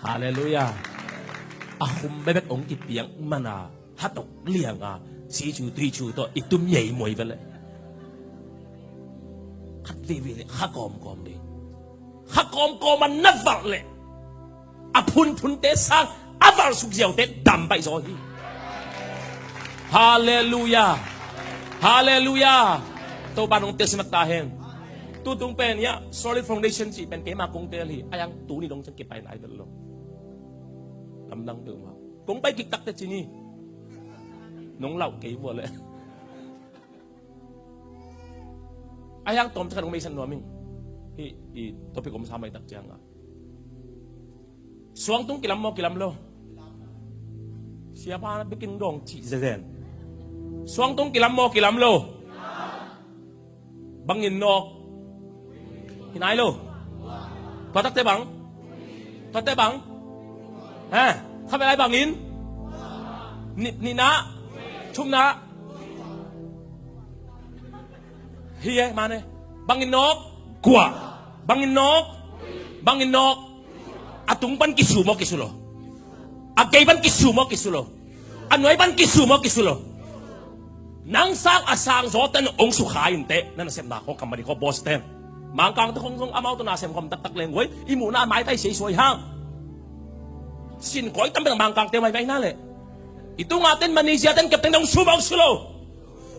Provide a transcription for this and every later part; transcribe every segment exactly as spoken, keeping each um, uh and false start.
Halleluiah. A khum bekbek hong kipiak mana hatok lianga sicu tuicu tawh i tum yei muai veleh. Khat veve le kha kawmkawm ding. Kha kawmkawm a na valh leh a phunphunte sang a valhsuk ziaute dam baih zaw hi. Halleluiah. Halleluiah. Topa nong telsiam ta hen. Tutung pen ia solid foundation cih pen keima kong tel hi. A iang tuni dong ciang kipai nai vet lo. Lamdang peuhmah kong pai kik takte cini nong lauh kei vua leh. A iang tawm ciang nong meisan nuam ing. Hi i topic om sa mai tak cianga. Suangtung kilam maw kilam lo? Siapa na bikin dong cih zezen. Suangtung kilam maw kilam lo? Bangin nawk? Hi nai lo. Tua takte bang? Tua takte bang? Ha? Kha belai bangin? Ni, nina? Thumna? Hi e, mane. Bangin nawk? Kua? Bangin nawk? Bangin nawk? A tung pan kisu maw kisu lo? A gei pan kisu maw kisu lo? A nuai pan kisu maw kisu lo? Nang sang a sang zawten ong sukha inteh, na nasepna khaw kamadi khaw boss ten. Mangkangte khong zong amau tawh na sem khawm taktak leng guai, i muhna maitai sei suai hang. Sin koi tam pen Mangkangte mai vaina leh. I tunga ten Malaysia ten kep teng dong sumang sulo.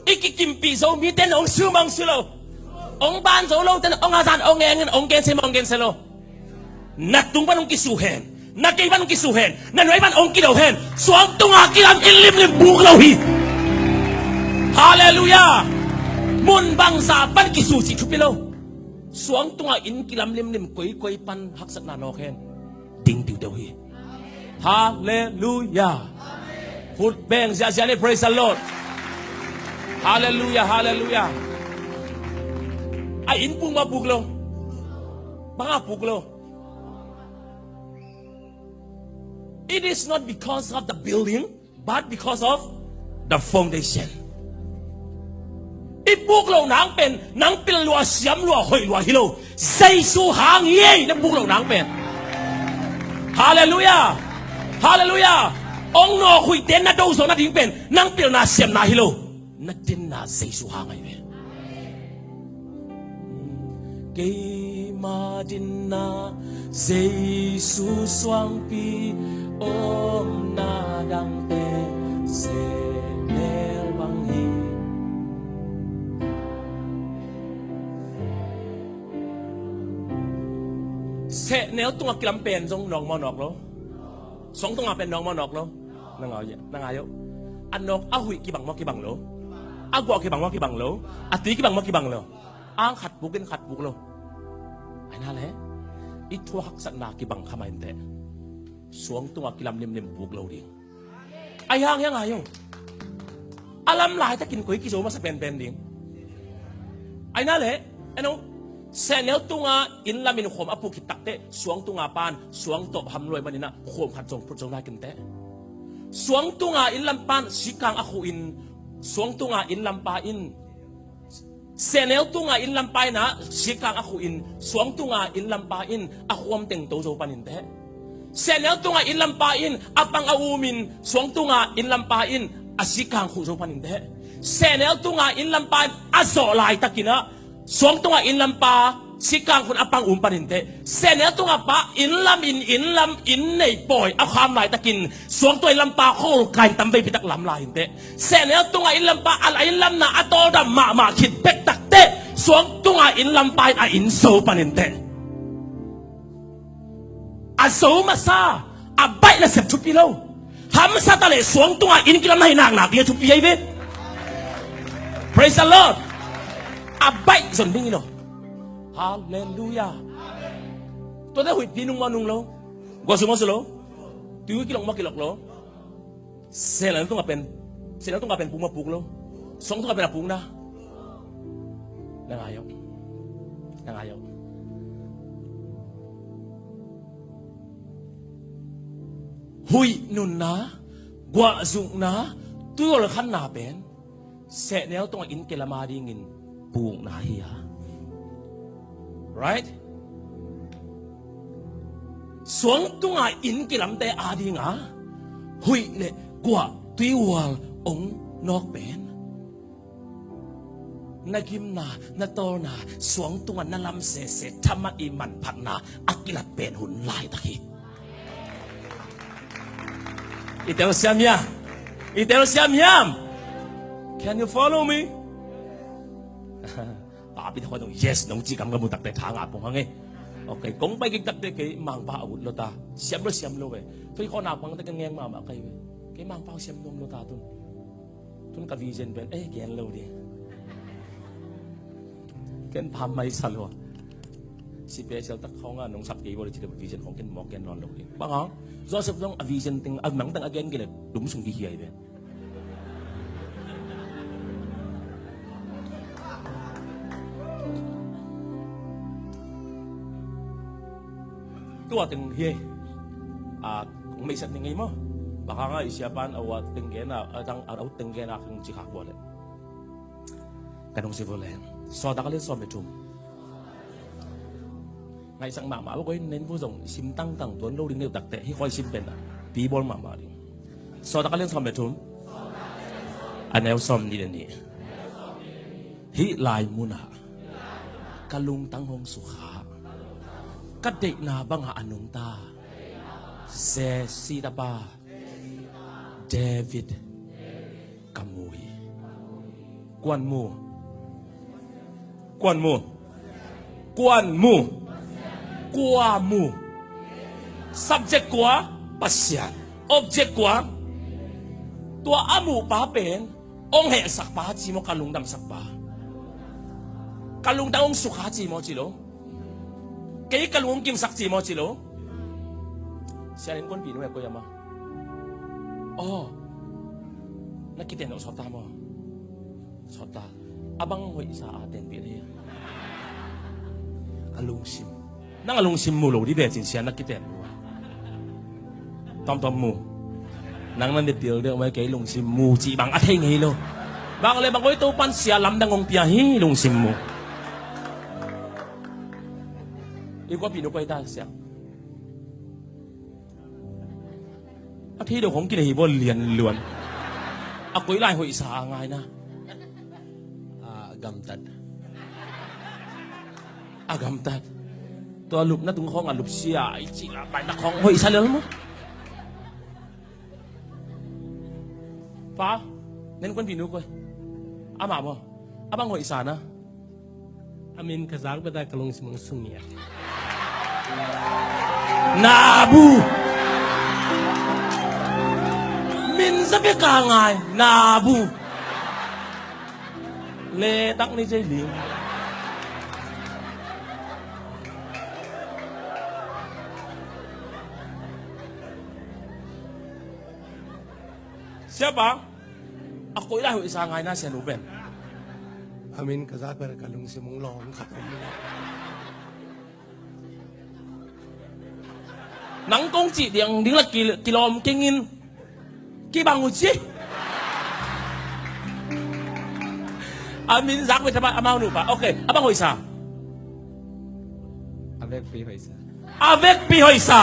I kikimpih zo mi ten ong sumang sulo. Ong ban zo lo ten ong azan ong engin ong gense ma ong gense lo. Na tung pan ong kisu hen. Na kei pan ong kisu hen. Na nuai pan ong kido hen. Suang tunga kilam in limlim buk lo hi. Halleluiah. Mun bangza pan kisu cih thupi lo. Suang tunga in kilam limlim koikoi pan haksatna nawk hen. Ding tiuteu hi. Halleluiah. Khut beng ziahziah ni, praise the Lord. Halleluiah, halleluiah. A in puk maw puk lo? Bang a puk lo? It is not because of the building, but because of the foundation. I puk lo nang pen nang pil lua, siam lua, hoih lua hi lo. Jesu hang hi ei, na puk lo nang pen. Halleluiah. Halleluiah. Ong nawk huihte na do zo nading pen nang pilna siamna hi lo. Na dinna Jesu hang ahi ve. Keima dinna Jesu suangpi omna dangte sehnel bang hi. Sehnel tunga kilam pen zong nawk maw nawk lo? Suang tunga pen nawk maw nawk lo? Na ngai uh, na ngai uh. A nawk a huih kibang maw kibang lo? A guah kibang maw kibang lo? A tui kibang maw kibang lo? Ang khat puk in khat puk lo. Aina le i thuak haksatna kibang kha ma inteh. Suang tunga kilam limlim puk lo ding. Ai hang hiang ayo. A lam laitakin koi kizo masa penpen ding. Aina le eno, sehnel tunga inn lamin khuam a puk khit takteh suang tunga pan suang tawh hamluai maninah khuam khat zong phut zo nai kinteh. Suang tunga inn lam pan sikang a khuh in suang tunga inn lampa in sehnel tunga inn lampa inah sikang a khuh in suang tunga inn lampa in a khuam teng to zo panin teh. Sehnel tunga inn lampa in a pang a umin suang tunga inn lampa in a sikang khuh zo panin teh. Sehnel tunga inn lampa in a zawh laitakinah suang tunga inn lampa sikang khun a pang um panin teh. Sehnel tunga pa inn lam in inn lam inn nei pawi a kham laitakin suang tunga inn lampa khol kain tam veipi tak lam lai inteh. Sehnel tunga inn lampa a la inn lamna a tawldam mahmah khit bek takteh suang tunga inn lampa in a inn zo panin teh. A zo masa a baih nasep thupi lo. Hamsa ta leh suang tunga inn kilam na hi naknak ding a thupi ahi ve. Praise the Lord. A baih zon ding hi lo. Halleluiah. Tuate huihpi nung maw nung lo? Guah su maw su lo? Tui kilok maw kilok lo? Sehnel tunga pen, sehnel tunga pen puk maw puk lo? Suang tunga pen a puk na. Na ngai uh. Na ngai uh. Huih nunna, guahzukna, tuiol khanna pen sehnel tunga inn kilam a dingin pukna hi a. Right? Suangtunga inn kilamte adinga huih le guah tuihual ong nawk pen, na gimna, na tawlna, suangtunga na lam sese thaman i manphatna a kilak pen hun laitak hi. I telsiam hiam? I telsiam hiam? Can you follow me? Papi te khua dong, yes, nong ci kam ka mu takte tha ngah pong hang e. Okay, kong pai kik takte kei Mangpa a ut lo ta. Siam lo, siam lo ve. Thoi khawh nak pangte ka ngeng mahmah kai ve. Kei Mangpa siam nuam lo ta tun. Tun ka vision pen, eh, gen lo ding. Ken pam mai sa lo. Special tak khawng a nong sap kei bo le ci le vision khawng ken mawk gen nawn lo ding. Bang hang, Joseph zong a vision teng, a nang teng a gen kei le dum sung kihiai ve. Tua teng hi. A, kong meisat ni ngei maw. Bang hang a i siapan a ua teng gen a, a dang a ut teng gen a kong ci khak ua le. Ka nung si vo le. Sawltak a lian sawm le thum. Ngaihsak mahmah lo koi nen vo zong i sim tangtang tuan lo ding neu takte hi koi sim pen a. Pi bawl mahmah ding. Sawltak a lian sawm le thum. A neu sawm nih le nih. Hih lai munah ka lungtang hong sukha. Ka deihna bangah a nungta Jesse tapa David ka mu hi. Kuan mu. Kuan mu. Kuan mu. Kua mu. Subject kua? Pasian. Object kua? Tua a muhpa pen hong hehsakpa ci maw, ka lungdamsakpa? Ka lungdam hong sukha ci maw ci lo? Kei ka lung hong kimsak ci maw ci lo? Sian in kuanpih nu e koi ama. Aw, na kiten lo sawta maw? Sawta. A bang hoihsa a tenpih na hi a? Ka lungsim. Nang a lungsim mu lo di ve cin sia na kiten mu a. Tawmtawm mu. Nang na ne pil deuh mai kei lungsim mu cih bang a thei ngei lo. Bang le bang koi Topan sia lamdang hong pia hi lungsim mu. I kua pih nu koi ta sia. A thei deuh khong kinei hi bawl lian luan. A koi lai hoihsa a ngaina. A gamtat. A gamtat. Tua lupna tung khong a lupsia i cih la baina khong hoihsa lel maw? Pa, nen kuanpih nu koi. Ama maw? A bang hoihsa na? A min ka zak beta ka lungsim hong sung ngiat. Nabu. Min za bia ka ngai. Nabu. Le tak ni jei ling. Siapa? A koi lai hoihsa ngaina sia nu pen. A min ka zak beta ka lungsim hong lawm khat om. Nang kong cih diang ding la ki, kilawm kingin. Kibang uh ci. A min zak beta ba amau nu pa. Okay, a bang hoihsa? A vekpi hoihsa. A vekpi hoihsa.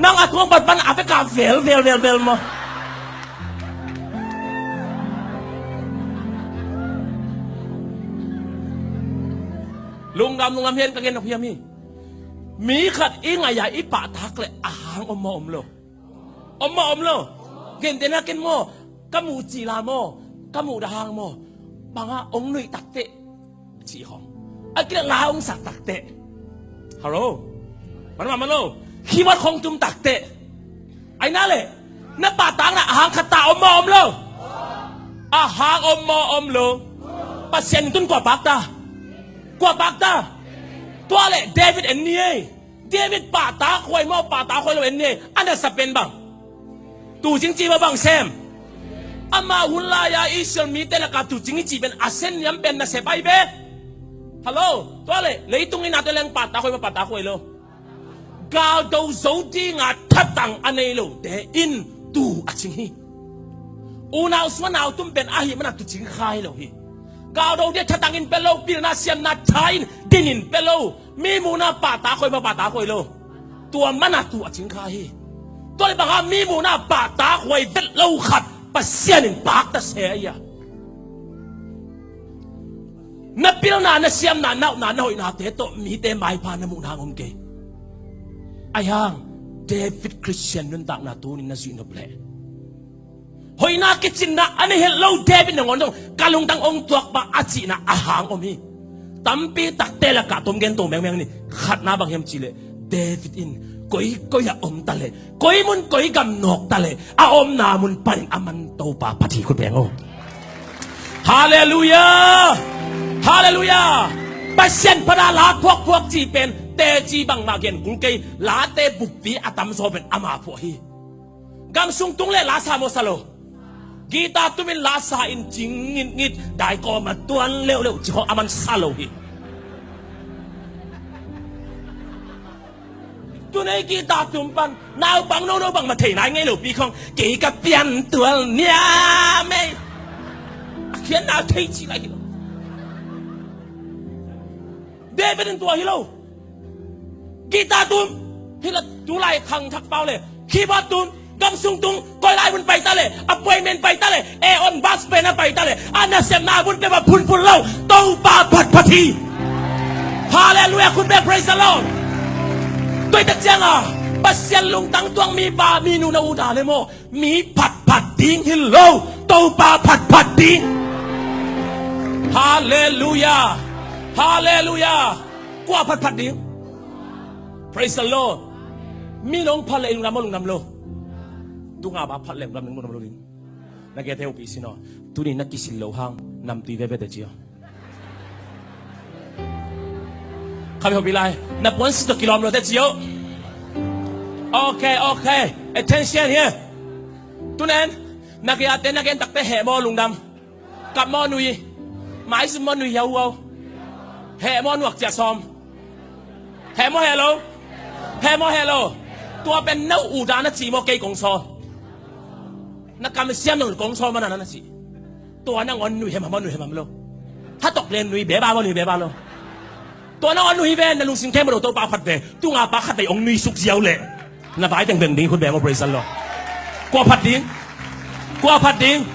Nang a tuang pan pan a vek a vel vel vel vel maw? Lungdam lungdam hian ka gen nok hiam hi. Mi khat i ngaih a i pahtak le a hang om maw om lo? Om maw om lo? Gentehna ken maw, ka muh cila maw, ka muh dahang maw, banga ong nuih takteh cih hong a kila la ong sak takteh. Hello? Manmah man lo. Khimat hong tum takteh. Aina le na pahtakna a hang khat ta om maw om lo? A hang om maw om lo? Pasian in tun kua pakta? Kua pakta? Tua le David en ni ei. David pahtak huai maw pahtak huai lo en ni ei. A nasa pen bang? Tuucing cih maw bang sem? Ama hun lai-a Israel mite laka tuucing i cih pen a sen niam pen nasep ai ve. Hello? Tua le leitung i nate leng pahtak huai maw pahtak huai lo? Galdo zo dinga thatang a nei lote in tuu a cing hi. Unau sungah nau tum pen ahih mana tuucing khai lo hi. Galdo dia thatang in pia lo, pilna siamna tha in din in pia lo. Mi muhna pahtak huai maw pahtak huai lo? Tua mana tua cingkha hi. Tua le banga mi muhna pahtak huai vet lo khat Pasian in pakta se ahi a. Na pilna, na siamna, na upna, na hoihnate tawh mite maipha na muhna hang om kei. Ahi hang David Christian nuntakna tunin na zuih nop leh hoihna kicinna a nei het lo David nangawn zong ka lungtang ong tuak pah a cihna a hang om hi. Tampi takte lakah tom gen to mengmeng ni. Khatna bang hiam cihleh David in koi koi a om taleh, koi mun koi gam nawk taleh, a omna mun panin a man Topa phat hi. Khut beng o. Halleluiah. Halleluiah. Pasian phat a la phuakphuak cih pen teci bangmah gen kul kei. Late buppi a tamzaw pen ama phuah hi. Gam sung tung le la sa maw, sa lo? Guitar tumin la sa in cing ngitngit, daikawm a tuan leuhleuh ci khawng a man sa lo hi. Tunei guitar tum pan naupang nono bangmah thei nai ngei lo pi khawng kei ka piantual niam ei. A khian na thei ci lai hi lo. David in tua hi lo. Guitar tum, hi la tulai khang thak pau le keyboard tum, gam sung tung, koi lai mun pai ta le, appointment pai ta le, e on bus pen a pai ta le, a nasepna mun peuh a phunphun lo, Topa phatphat hi. Halleluiah, khut beng, praise the Lord. Tua tak ciang a Pasian lungtang tuang mipa minu na ut a le maw, mi phatphat ding hi lo, Topa phatphat ding. Halleluiah. Halleluiah. Kua phatphat ding? Praise the Lord. Mi nong phat le lungdam maw, lungdam lo? Tunga pa phat le lungdam, lungdam lo ding. Na gei te hopih sin aw. Tuni na kisil lo hang namtui veve te ci aw. Kha mi hopih lai. Na puan si tawh kilawm lo te ci aw. Okay, okay. Attention here. Tunen na gei a te na gen takte heh maw, lungdam? Kap maw, nui? Maizum maw, nui hiau au? Heh maw, nuak ciah sawm? Heh maw, heh lo? Heh maw, heh lo? Tua pen no u dan a ci maw, kei kong sawl? Na kamsiam nang kong sawl mana na na ci. Tua nangawn nui hemham maw, nui hemham lo? Hatok len nui beba maw, nui beba lo? Tua nangawn nui hi ven, na lungsim khem lo, Topa phat ve. Tunga pa khat vei ong nui suk ziau leh na vai teng beng ding, khut beng aw, praise the Lord. Kua phat ding? Kua phat ding?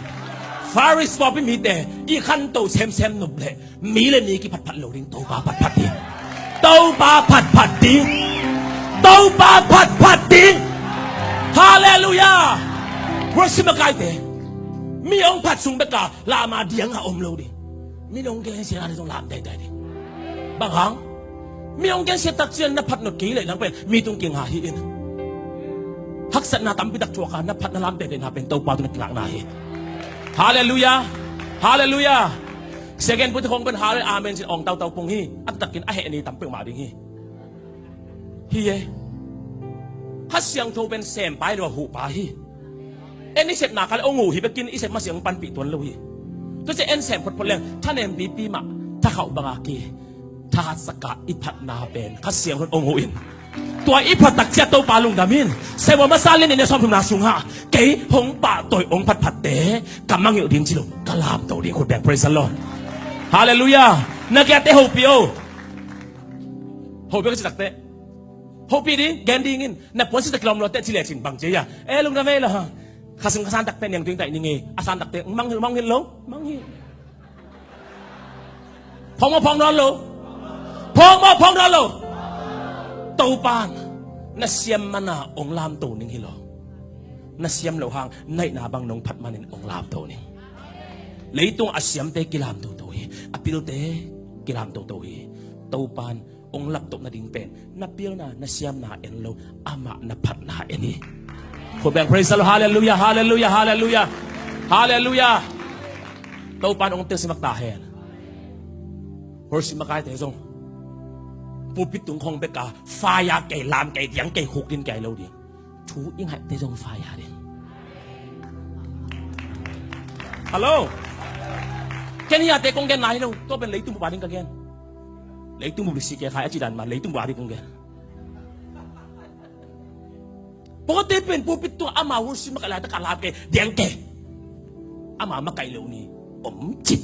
Pharisee pawlpi mite i khanto semsem nop leh mi le mi kiphatphat lo ding, Topa phatphat ding. Topa phatphat ding. Topa phatphat ding. Halleluiah. Worship makaite. Mi ong phat sung beka lama dianga om lo ding. Mi nong gensiat a ding zong lam teitei ding. Bang hang? Mi hong gensiat tak ciang na phat nop kei leh nang pen mi tung kinga hi in. Haksatna tampi tak thuak a na phat na lam teitei na pen Topa tung na kilakna hi. Halleluiah. Halleluiah. Second pu te khong pen halleluiah, amen cin awng tautau pong hi. A takin a heh ni tam peuhmah ding hi. Hi e. Kha Siangtho pen sem pai lo a huh pa hi. En i sepna kal ong uh hi bekin i sep masiang panpih tuan lo hi. Tua ciah en sem photphot leng thanem pipi mah thakhauh banga ki thahatsak a i phatna pen Kha Siangtho ong uh in. Tua i phat tak ciah Topa lungdam in. Sep uh a masa lian in a sawm thumna sungah kei hong pahtawi ong phatphatte ka mangilh ding ci lo, ka lamto ding, khut beng, praise the Lord. Halleluiah. Na kiate hopih o. Hopih ka ci takte hopih ding, gen ding in. Na puan si tak kilawm lo te ci lecin bang ci a. E lungdam ei lo ha. Kha sung kha san takte niang tuing taih ning e. A san takte mangilh, mangilh lo, mangilh. Phawng maw phawng nawn lo? Phawng maw phawng nawn lo? Topan na siam mana ong lamto ning hi lo. Na siam lo hang naihna bang nong phat manin ong lamto ning. Leitung a siamte kilamtoto hi. A pilte kilamtoto hi. Topan ong laptoh nading pen na pilna, na siamna en lo, amah na phatna en hi. Khut beng, praise the Lord. Halleluiah, halleluiah, halleluiah. Halleluiah. Topan ong telsiam ta hen. Worship makaite zong pulpit tung khong beka fire kei, lam kei, diang kei, khuk din kei lo ding. Thu i ngaihte zong fire ding. Hello. Ken hiate kong gen lai lo. Tua pen leitung bupa ding ka gen. Leitung bup lisi ke khai a ci dan ma leitung bupa ding kong gen. Pawte pen pulpit tung ama worship makaih laitak a lam kei, diang kei. Ama makaih lo ni om cip.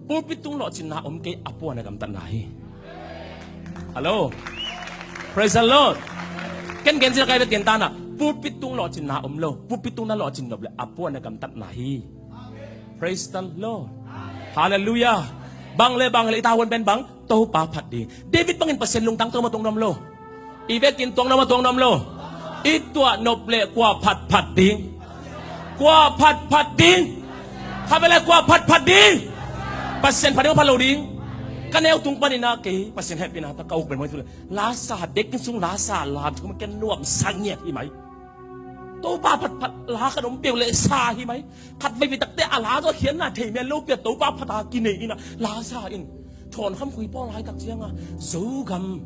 Pulpit tung lawhcinna om kei, a puan a gamtatna hi. Hello. Praise the Lord. Ken gen zia kai vet gen tana. Pulpit tung lawhcinna om lo. Pulpit tung na lawhcin nop le a puan a gamtatna hi. Praise the Lord. Hallelujah. Bang le bang le i tavuan pen bang Topa phat ding. David bangin Pasian lungtang tuang ma tuang nuam lo. I vekin tuang nuam ma tuang nuam lo. I tuah nop le kua phat phat ding. Kua phat phat ding. Kha vele kua phat phat ding. Pasian phat ding phat lo ding. Ka neu tung panin a kei Pasian hehpihna ta ka uk pen mai thu le. La sa dek sung la sa lam thu ma ken nuam sa ngiat hi mai. Topa phat phat la ka dom peuh le sa hi mai. Khat vei vei takte a la zaw khian na thei mel lo pia Topa phat a kinei ina la sa in. Thawn kham khui pawl lai tak cianga Zogam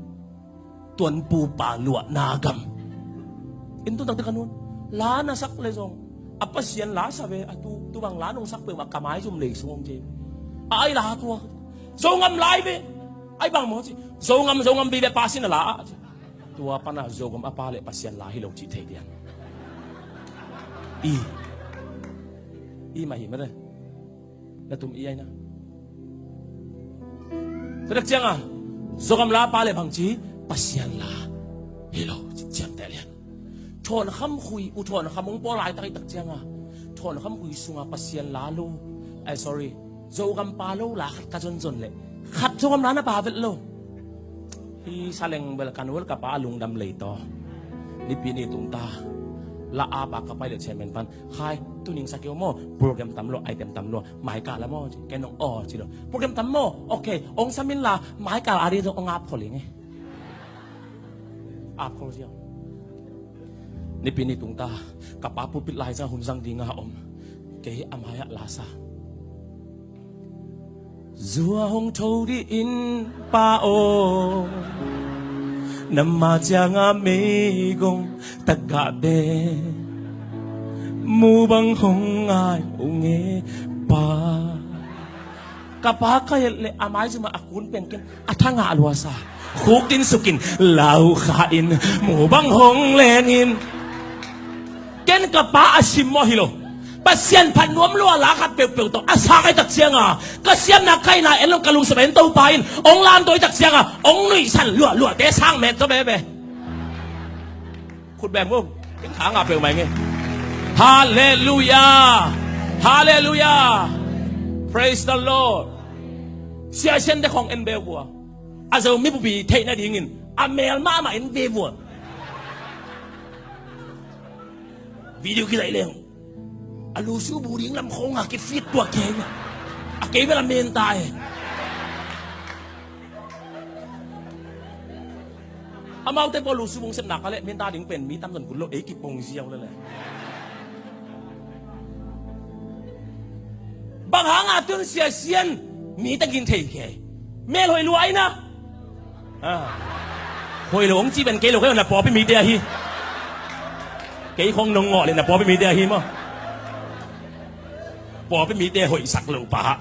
tuan pupa luahna gam. In tu takte ka nuan la na sak le zong a Pasian la sa ve a tu tu bang la nong sak peuh ma ka mai zum lei sung om ce. A ai la tua Zogam lai ve. Ai bang maw ci Zogam Zogam bi ve pa sin a la a ci. Tua pana Zogam a pa le Pasian la hi lo cih thei diam? I i mah hi mate. Na tum i aina. Tua tak cianga Zogam la pa le bangci Pasian la hi lo cih ciamteh lian. Thawn kham khui u thawn kham ung pawl lai tak i tak cianga thawn kham khui sunga Pasian la lo. Ai sorry. Zogam pa lo la khat ka zonzon le khat Zogam la na pa vet lo. Hi saleng bel kan vel ka pa a lungdam lei taw. Nipi ni tungta la a pa ka pai le chairman pan khai tuning sa keu maw program tam lo item tam lo mai ka la maw ken ong aw ci lo program tam maw okay ong samin la mai ka la a di zong ong ap khol ing e. Ap khol ziau. Nipi ni tungta ka pa pulpit lai zang hun zang dinga om kei a mai ah la sa. Zua hong tho dih in pa aw. Nama cianga meigong tagah be mu bang hong ngai unge pa. Ka pa ka yelh le a maizuma a kun pen ken a thangah a luasa khuk din sukin lau kha in mu bang hong lengin. Ken ka pa a sim maw hi lo. Pasian phat nuam lua la khat peuhpeuh tawh a sa kai tak cianga ka siamna kaina en lo ka lungsim en Topa in ong lamto i tak cianga ong nuihsan luahluahte sang met tawh bebe. Khut beng bum. Ken kha nga peuh mai nge. Halleluia. Halleluia. Praise the Lord. Siasian te khong en beu kua a zo mi bupi theih nadingin a mel mahmah in ve vua. Video kilaih leng a lusu bu ding lam khonga kifit tuak kei a kei bel a menta e. Amaute pawl lusu bung sepna ka leh menta ding pen mi tamzon kul lo ei kipong ziau lele. Bang hanga tun siasian mi tagin thei kei mel hoih lua aina. Hoih lo hong ci pen kei lo kei na pawpi mite ahi. Kei khong nong ngawh le na pawpi mite ahi maw? Pawpi mite hoihsak lo pah.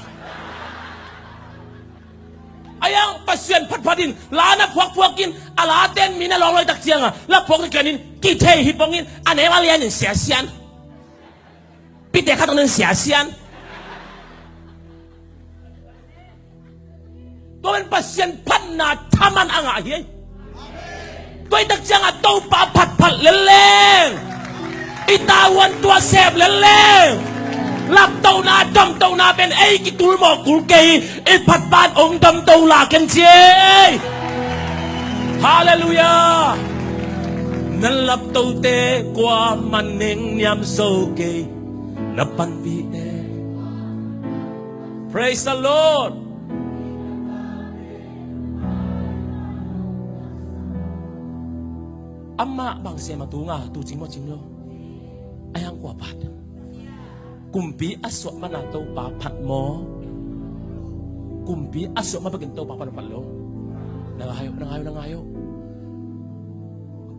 Ayang Pasian phatphat in la na phuakphuak in a la ten mi na lawng loi tak cianga la phuak tak cianin kithei hi pongin a neu a lianin siasian. Pite khat ong nen siasian. Tua pen Pasian phatna thaman a ngah hi. Tua i tak cianga Topa phatphat lelleng i tavuan tua sep lelleng laptohna domtohna pen ei kitul mawh kul kei i phatpan ong domto la ken ci ei. Halleluia. Na laptote kua man neng niam so kei na panpihte. Praise the Lord. Amah bang sem a tunga tu cing maw cing lo. A yang kua phat. Kumpi a suah mana Topa phat maw. Kumpi a suah ma bekin Topa phat maw phat lo. Na ngai uh na ngai uh na ngai uh.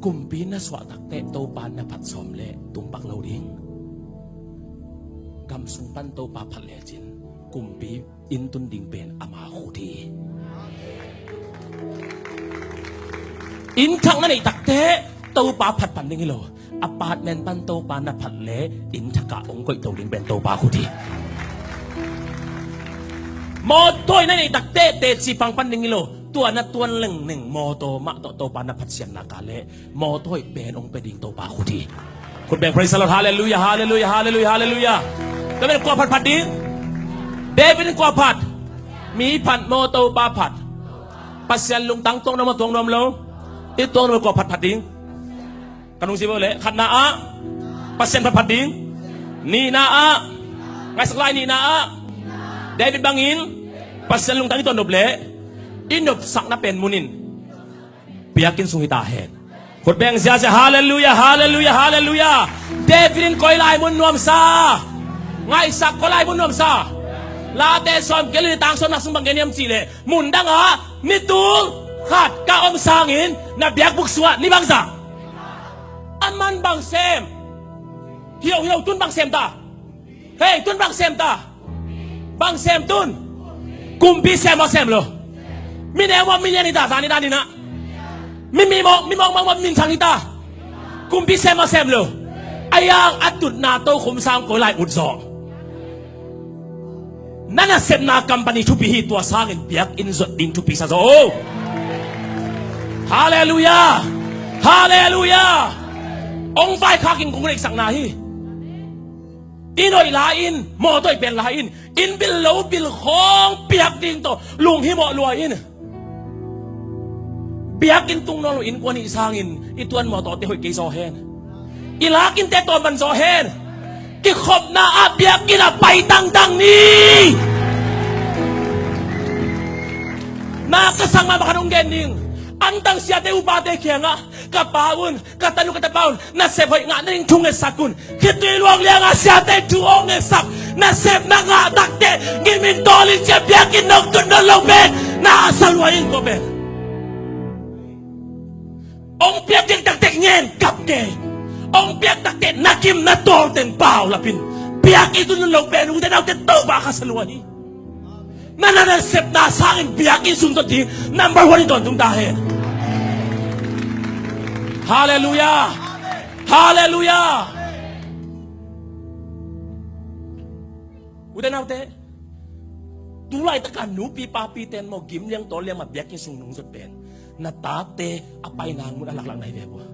Kumpi na suah takte Topa na phat sawm le tung bak lo ding. Gam sung pan Topa phat lecin kumpi inn tun ding pen ama khut hi. Inn thak na neih takte Topa phat pan ding hi lo. Apartment pan Topa na phat le inn thakah ong koihto ding pen Topa khut hi. Mawtawi na neih takte teci pang pan ding hi lo. Tua na tuan lengneng mawtaw mah tawh Topa na phatsiatna ka leh mawtaw hoih pen hong pia ding Topa khut hi. Khut beng, praise the Lord. Halleluiah, halleluiah, halleluiah, halleluiah. Tua pen kua phatphat ding? David in kua phat? Mi phat maw, Topa phat? Pasian lungtang tuang nuam maw, tuang nuam lo? I tuang nuam, kua phatphat ding? Ka nung si bo le, khatna ah Pasian phatphat ding. Nihna ah, ngaihsak lai, nihna ah David bangin Pasian lungtang i tuan nop leh i nopsakna pen munin biakinn sung hi ta hen. Khut beng ziazia, halleluiah, halleluiah, halleluiah. David in koi lai mun nuamsa? Ngaihsak, koi lai mun nuamsa? Late sawmkua le li tang sawmna sung bang gen hiam cih leh, mun dangah ni tul khat ka om sangin na biakbuk sungah ni bangzah? A man bang sem? Hiau, hiau, tun bang sem ta? Hei, tun bang sem ta? Bang sem tun? Kumpi sem maw, sem lo? Mi neu maw, mi lian hi ta, zan i dan in ah? Mi, mi mawk, mi mawkmawk maw, mi minthang hi ta? Kumpi sem maw, sem lo? A yang a tutna tokhom sang koi lai ut zaw? Na nasepna company thupi hi, tua sangin biakinn zuat ding thupi sa zaw. Halleluiah! Halleluiah! Hong vaikhak in kong deihsakna hi. Inn hoih la in, mawtaw hoih pen la in, inn bil lo bil khawng piak ding tawh lunghimawh lua in. Biakinn tung nawn lo innkuan hih sangin i tuan mawtawte hoih kei zaw hen. I lak innte tawm man zaw hen. Kikhopna ah biakinn a pai tangtang ni. Na ka sang mahmah khat hong gen ning. Antang siate upate kiangah, ka pa un, ka tanu ka tapa un, nasep hoih ngah nading thu ngetsak un. Khitui luang liangah siate thu hong ngetsak. Nasepna ngah takteh ngimin tawlin cia biakinn nong tun nawn lo pen na a sa lua in, tua pen. Hong piak ding takteh ngen kap kei. Hong piak takteh na kim na tawlten paulapin. Biakinn tun nawn lo pen ute naute Topa ka sa lua hi. Na, na nasepna sangin biakinn sung tawh ding number one in tawntung ta hen. Halleluiah! Halleluiah! Ute naute, tu laitaka nupi papi ten maw, gim liang tawl liang mah biakinn sung nong zot pen na tate a paina mun a laklak na hi ve pua.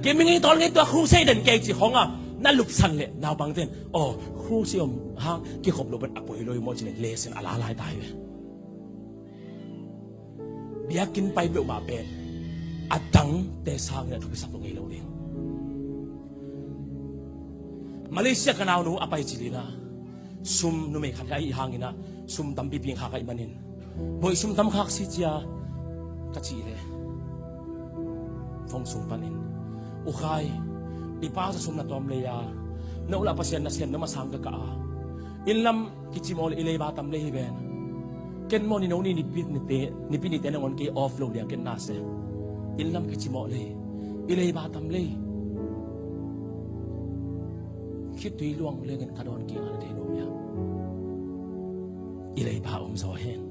Gim ngei tawl ngei tua, khusia den kei ci khawng a na lupsan leh naupangten, aw, khusia om hang kikhop lo pen a poi lo hi maw ci leh lesen a la lai ta hi ve. Biakinn pai peuhmah pen a dangte sangin a thupisak lo ngei lo ding. Malaysia ka naunu a pai cil in ah, sum, numei khat hi a hih hangin ah sum tampipi khak ahih manin, boih sum tam khak si cia ka cih leh, phone sung panin, U Khai, i pa sa sum na tawm lei a, na uh lah Pasian nasem na masang ka kah a, inn lam kicimawh leh i leiba tam lei hi ven. Ken maw ni no ni nipi nite, nipi nite nangawn kei off lo liang ken na se. Inn lam kicimawh lei, i leiba tam lei. Khitui luang lengin ka dawn kik a na thei lo mia. I leiba om zaw hen.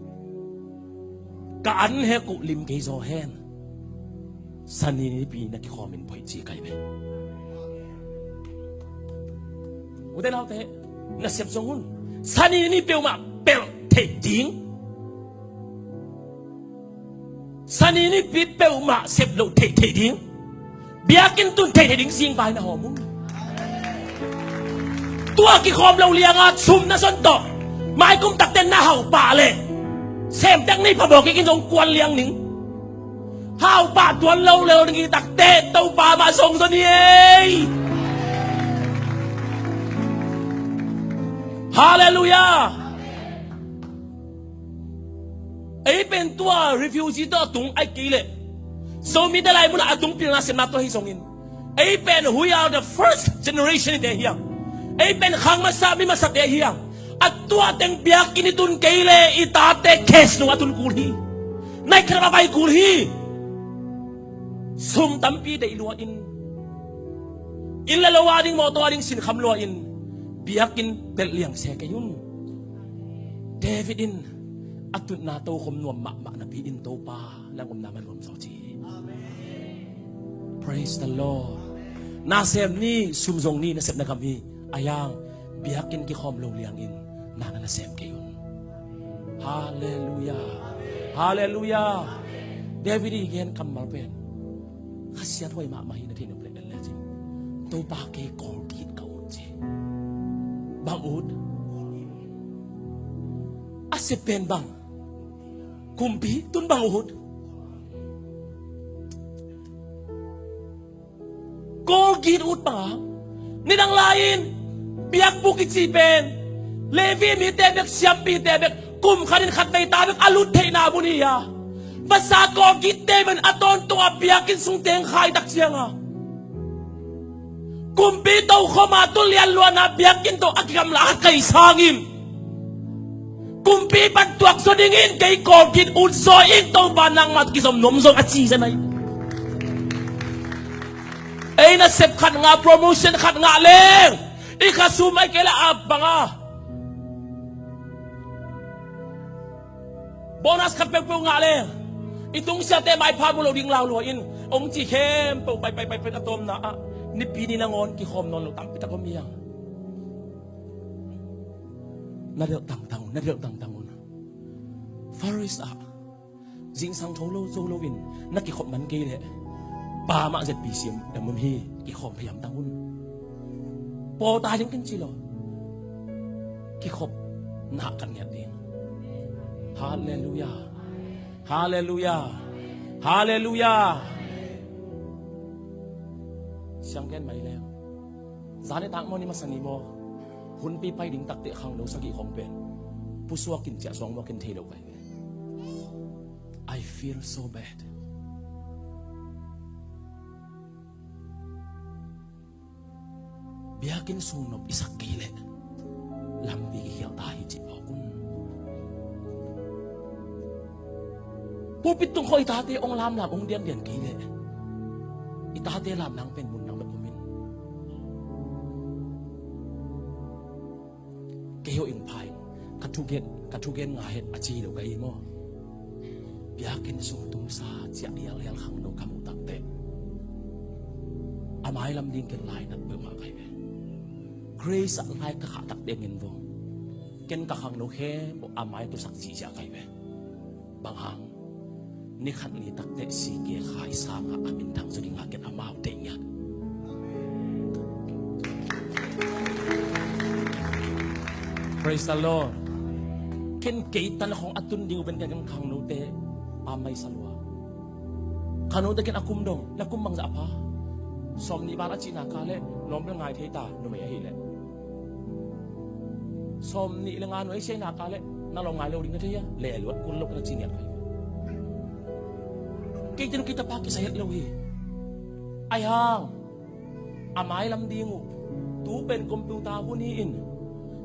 Ka an hek uh lim kei zaw hen. Sani nipi na kikhawmin phoih ci kai ve. Ute naute, nasep zong un. Sani ni peuhmah pelh theih ding. Sani nipi peuhmah sep loh theihtheih ding. Biakinn tun theihtheih ding singpai na hawm un. Tua kikhawm lo lianga sum na zon tawh maikum takte na hauh pah leh, semtek nei phamawh kik in zong kuan liang ning. Hauh pah tuan lo lel ning i takte Topa mah zong zon hi ei. Halleluiah. Ei pen tua refugee tawh a tung ahih kei leh Zomite lai munah a tung pilna sepna tua hi zongin, ei pen we are the first generation te hiang. Ei pen khang masa mi masate hiang. A tua teng biakinn i tun kei leh i tate case nung a tun kul hi. Nai khat a pai kul hi. Sum tampi deih lua in, inn le lo a ding, mawtaw a ding sinkham lua in, biakinn pelh liang se kei un. David in a tutna tokhom nuam mahmah napi in Topa nang omna man nuam zaw ci hi. Praise the Lord. Nasem ni, sum zong ni, nasepna gam hi. A yang biakinn kikhawm lo liangin na na nasem kei un. Halleluiah. Halleluiah. David i gen kammal pen khasiat huai mahmah hi na thei nop leh en lecin, Topa, kei Colgate ka ut ci. Bang ut? A sep pen bang? Kumpi. Tun bang ut? Colgate ut bang a, nidang lai-in biakbuk i cih pen Levi mite bek, siampite bek, kum khatin khatvei ta bek a lut theihna mun hi a. Vasa Colgate te pen a tawntung a biakinn sung teng khai tak ciang a, kumpi tokhom a, tu lianluan a biakinn tawh a kigamla a kai sangin, kumpi pan tuak zaw dingin kei Colgate ut zaw ing, Topa nangmah tawh kizom nuam zaw ing a ci zen ahi. Ei, nasep khat ngah, promotion khat ngah leng, i khasum ahih kei leh a bang a, bonus khat peuhpeuh ngah leng, i tungsiahte maipha mu lo ding lau lua in, hong ci khempeuh pai pai pai pai a tawpna ah Nipi ni nangawn kikhawm nawn lo tampi tak om hi hang. Na delh tangtang un, na delh tangtang un. First ah, zingsang tho lo zo loin na kikhop man kei leh, pa mah ZPCM em um hi, kikhawm hiam tang un. Pawl tai ding ken ci lo. Kikhop na kan ngiat ding. Halleluiah. Halleluiah. Halleluiah. Siang gen mai leng, zan i tak maw, ni masa ni maw, hunpi pai ding takteh khangno sagih khawng pen pusuak in ciah suang maw, ken thei lo kai ve. I feel so bad. Biakinn sung nop i sak kei leh lampi kikhial ta hi cih phawk un. Pulpit tung khawng i tate hong lamlam hong diandian kei leh i tate lamlam pen mun dang bek om in. Kei hong ing pha ing, ka thugen, ka thugen ngai het a ci lo ka hi maw. Biakinn sung tumsa ciah hialhial khangno ka muh takteh, a mailam ding ken lainat peuhmah ka hi ve. Grace ah lai ka khah takteh ngen vong, ken ka khangno khempeuh a mai tusak zihziah ka hi ve. Bang hang? Ni khat ni takteh C K Khai sangah a minthang zaw dingah ken amau deih ngiat. Praise the Lord. Ken kei tan khawng a tun ding uh pen ken khangnote a maisa lua. Khangnote ken a kum dong, na kum bangzah a pha? Sawmnih val a cihna ka leh normal ngai thei ta, numei ahih leh. Sawmnih le nga nuai siaina ka leh na lawng ngai lo ding na thei a, lehluat kul lo ka na ci ngiat ka hi. Kei tenu kei tapa kisa het lo hi. Ai hang, a mailam ding uh, tu pen computer hun hi in,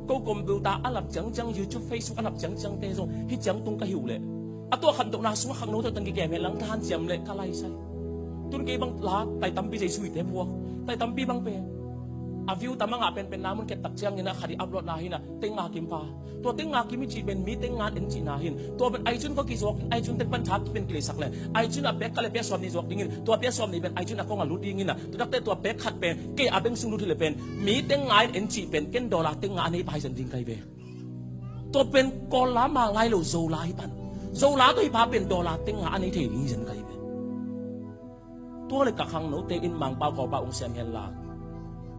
ko computer a lap ciangciang, YouTube, Facebook a lap ciangciang te zong hi ciang tung ka hi uh leh, a tua khantohna sungah khangno tawh tang kikem hen lang, thahan ciam leh ka laisai. Tun kei bang la tai tampi Jesu ite phuak, tai tampi bang pen a view tam a ngah penpen na mun kep tak ciangin a khat i upload na hi na, teng nga kim pha. Tua teng nga kim i cih pen mi teng nga en cihna hi in. Tua pen iTunes kong kizuak in, iTunes teng pan tha kipen kileisak leh, iTunes a pek khat leh pek sawmnih zuak ding in, tua pek sawmnih pen iTunes a kong a lut ding in a, tua takteh tua pek khat pen kei a bank sung lut hi leh pen mi teng nga en cih pen ken dollar teng nga a nei pha hi zen ding ka hi ve. Tua pen Kawl la mang lai lo, Zo la hi pan. Zo la tawh hi pha pen dollar teng nga a nei thei ding hi zen ka hi ve. Tua leh ka khangnote in Mangpau Kawlpau hong siam hen la,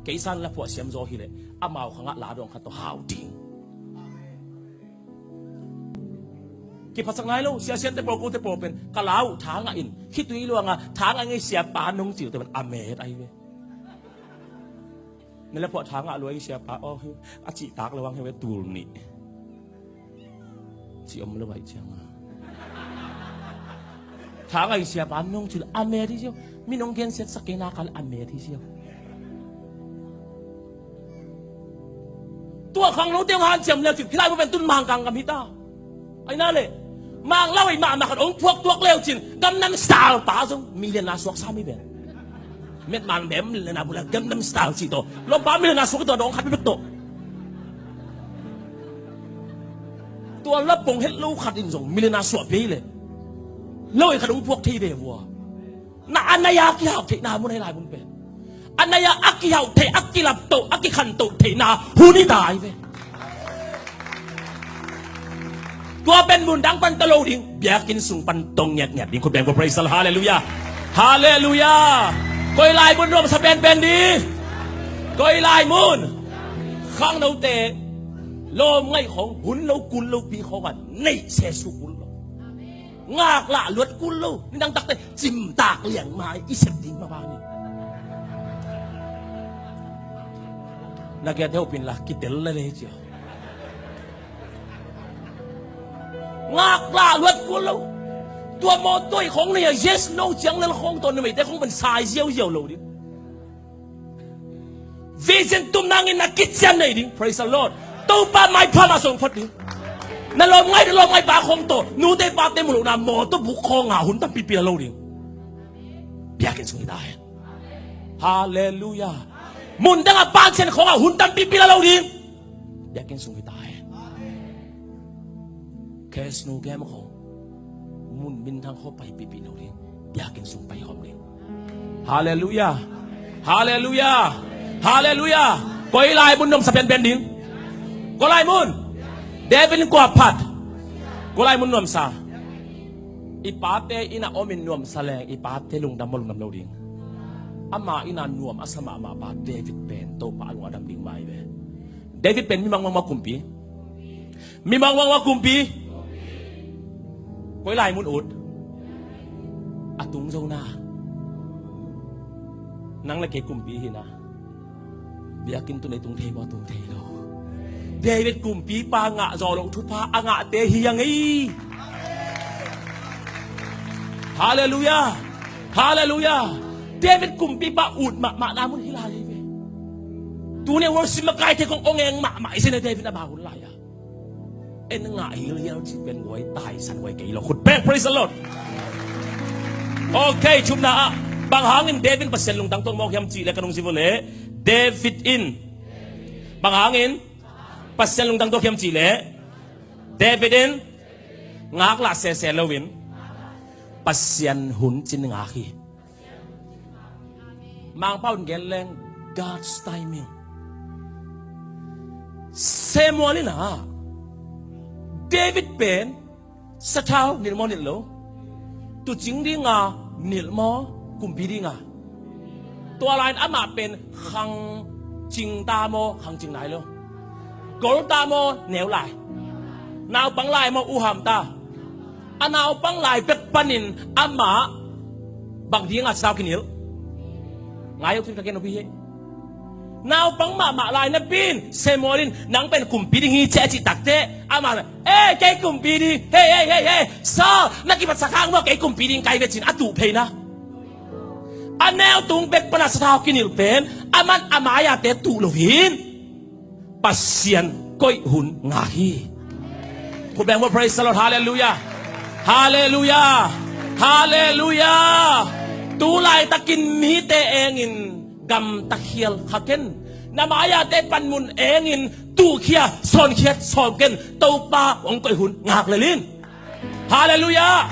kei san la phuah siam zaw hi leh amau khangah la dawng khat tawh hau ding. Kiphatsak nai lo, siasiate pawl, kote pawl pen ka la uh tha ngah in, khitui luang a tha ngah ing ei siapa nong cih uh te pen a met ahi ve. Na la phuah tha ngah lua ing siapa aw, a cihtak lo ang hi ve, tul nih. Ci om lo aih ciang a, tha ngah ing siapa nong cih uh a met hi siau. Mi nong gensiatsak kei nak a leh a met hi siau. Tua khangnote hong hanciam leu cin, hih lai mun pen tun Mangkang gam hi ta. Ahi na leh, Mang lau ei mahmah khat hong phuak tuak leu cin, Gangnam Style pa zong millionaire suak sam hi ven. Met man bem millionaire bula Gangnam Style cih tawh, lawmpa millionaire suak hi tawh, dawng khat bek tawh. Tua lapong het lo khat in zong millionaire suak vei leh, lau ei khat hong phuak thei ve vua. Na a nai a kihau theihna mun ahi lai mun pen, a nai a a kihau theih, a kilaptoh, a kikhantoh theihna hun hi ta ahi ve. Tua pen mun dang pan tawh lo ding, biakinn sung pan tawh ngiatngiat ding. Khut beng ko, praise the Lord, hallelujah. Hallelujah. Koi lai mun nuamsa penpen ding? Koi lai mun? Khangnote lawm ngaih khawng, hun lo kul lo pi khawng a neih se su kul lo. Ngaklah luat kul lo. Nidang takte cimtak liang mai i sep ding mah bang ni. Na kiat heuh pin la kitel la le cia. Ngaklah luat kul lo. Tua mawtaw i khawng nei a yes no ciang lel khawng tawh numeite khawng pan sai ziauziau lo ding. Vision tum nangin na kician nei ding. Praise the Lord. Topa maipha mah song phot ding. Na lawm ngai, na lawm ngai pa khawng tawh nute pate mu lohna mawtaw buk khawng a hun tampipi la lo ding. Biakinn sung hi ta hen. Hallelujah. Mun dang a pancian khawng a hun tampipi la lo ding. Biakinn sung hi ta hen. Kes nu kem khawng mun minthang khawng pai pipi lo ding. Biakinn sung pai khawm ding. Hallelujah. Hallelujah. Hallelujah. Koi lai mun nuamsa penpen ding? Koi lai mun? David in kua phat? Koi lai mun nuamsa? I pate inn a om in nuamsa leng i pate lungdam maw, lungdam lo ding? Ama inn a nuam a sa mahmah pa David pen Topa a lung a dam ding mai ve. David pen mi mangmang maw, kumpi? Mi mangmang maw, kumpi? Koi lai mun ut? A tung zo na. Nang le kei kumpi hi na. Biakinn tun ei tung thei maw, tung thei lo? David kumpipa ngah zawh loh thupha a ngahte hi a ngei. Hallelujah. Hallelujah. David kumpipa ut mahmahna mun hi lai hi ve. Tuni worship makaite kong ong eng mahmah i sin a David a bang hun lai a en ngah hilhial cih pen guai taisan guai kei lo. Khut beng, praise the Lord. Okay, thumna ah bang hangin David Pasian lungtang tuan mawk hiam cih leh ka nung zi vua leh David in bang hangin Pasian lungtang tuak hiam cih leh David in ngaklah sese loin Pasian hun cin ngak hi. Mangpau in gen leng God's timing. Samuel in a David pen sathau nilh maw nilh lo? Tuucing dinga nilh maw, kumpi dinga? Tua lai-in amah pen khang cing ta maw, khang cing nai lo? Gol ta maw, neu lai? Naupang lai maw, uham ta? A naupang lai bek panin amah bang dinga sathau kinilh? Ngai uh, tun ka gen uh pi hi. Naupang mahmah lai napi in Samuel in nang pen kumpi ding hi ci a cih takteh amah, "Eh, kei kumpi ding. Hei, hei, hei, hei, Saul, na kipatsak hang maw, kei kumpi ding ka hi ve," ci-in a tuh phei na. A neu tung bek pana sathau kinilh pen aman a mai-ate tuh lo hi. Pasian koih hun ngak hi. Khut beng maw, praise the Lord, hallelujah. Hallelujah. Hallelujah. Tu laitakin mite engin gamta khial kha ken. Na mai-ate panmun engin tuhkhia, sawnkhiat sawm ken. Topa hong koih hun ngak lel in. Hallelujah.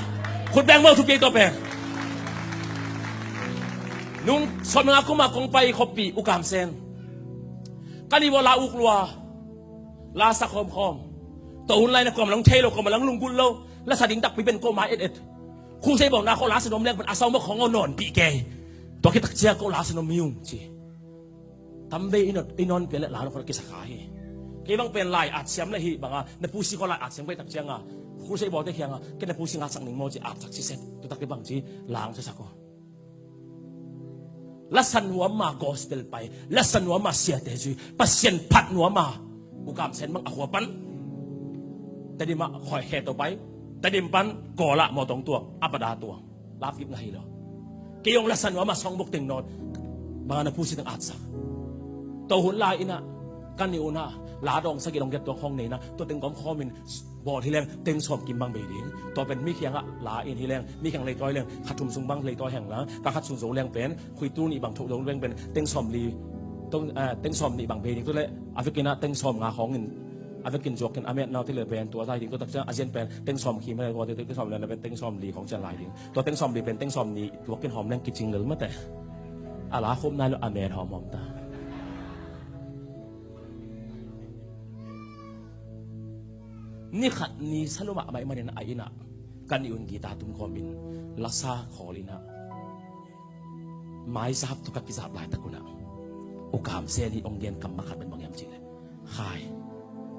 Khut beng maw, thupi ei tua pen. Nung sawm nga kum a kong pai khuapi U Kam Sen. Ka ni baw la uk lua. La sa khawmkhawm. Tua hun lai-in a kuamah lang thei lo, kuamah lang lunggulh lo. La sa ding takpi pen kuamah et et. Khusei bawlna khawng la sa nuam leng pen a sau mawk khawng aw nawnpih kei. Tua khit takciang ko la sa nuam hi ung ci. Tam bei i nawn, i nawn pia leh la nuam khawng kisa kha hi. Kei bang pen lai at siam leh hih banga na pusi khawng lai at siam kei takcianga khusei bawlte kianga kei na pusi ngaksak ning maw ci, at sak siset. Tua tak kei bang ci, lang sa sak aw. La sa nuam ma gospel pai, la sa nuam ma siate zui, Pasian phat nuam ma. U Kam Sen bang a khua pan Tedim ah khawi khe tawh pai, Tedim pan Kawl ah mawtaw tuang, a pada tuang. Lafkip na hi lo. Kei hong la sa nuam ma, sawng buk teng nawn. Bang a na pusi teng at sak. Tua hun lai-in a ka ni un a la dawng sagih dawng giat tuang khawng nei na, tua teng gawm khawm in bawl hi leng teng sawm kim bang bei ding. Tua pen mi kiangah la in hi leng, mi kiang leitawi leng kha thum sung bang leitawi heng la, ka khat sung zo leng pen khuitu nih bang thok zo leng pen teng sawm li, tong, eh, teng sawm nih bang bei ding. Tu leh a vekin ah teng sawm nga khawng in, a vekin zuak in a met nau ti leh pen tua zai ding. Tua takciang a zian pen teng sawm kim, tua teng sawm li pen teng sawm li khawng cian lai ding. Tua teng sawm li pen teng sawm nih tuak in hawm leng kicing lel mate. A la khum nai lo, a met hawmhawm ta. Ni khat ni salum ah mah ahih manin a inn ah ka nih un guitar tum khawm in lasa khawl in ah, maizap tawh ka kizap laitak un ah U Kam Sen in hong gen kam mah khat pen bang hiam cih leh, khai,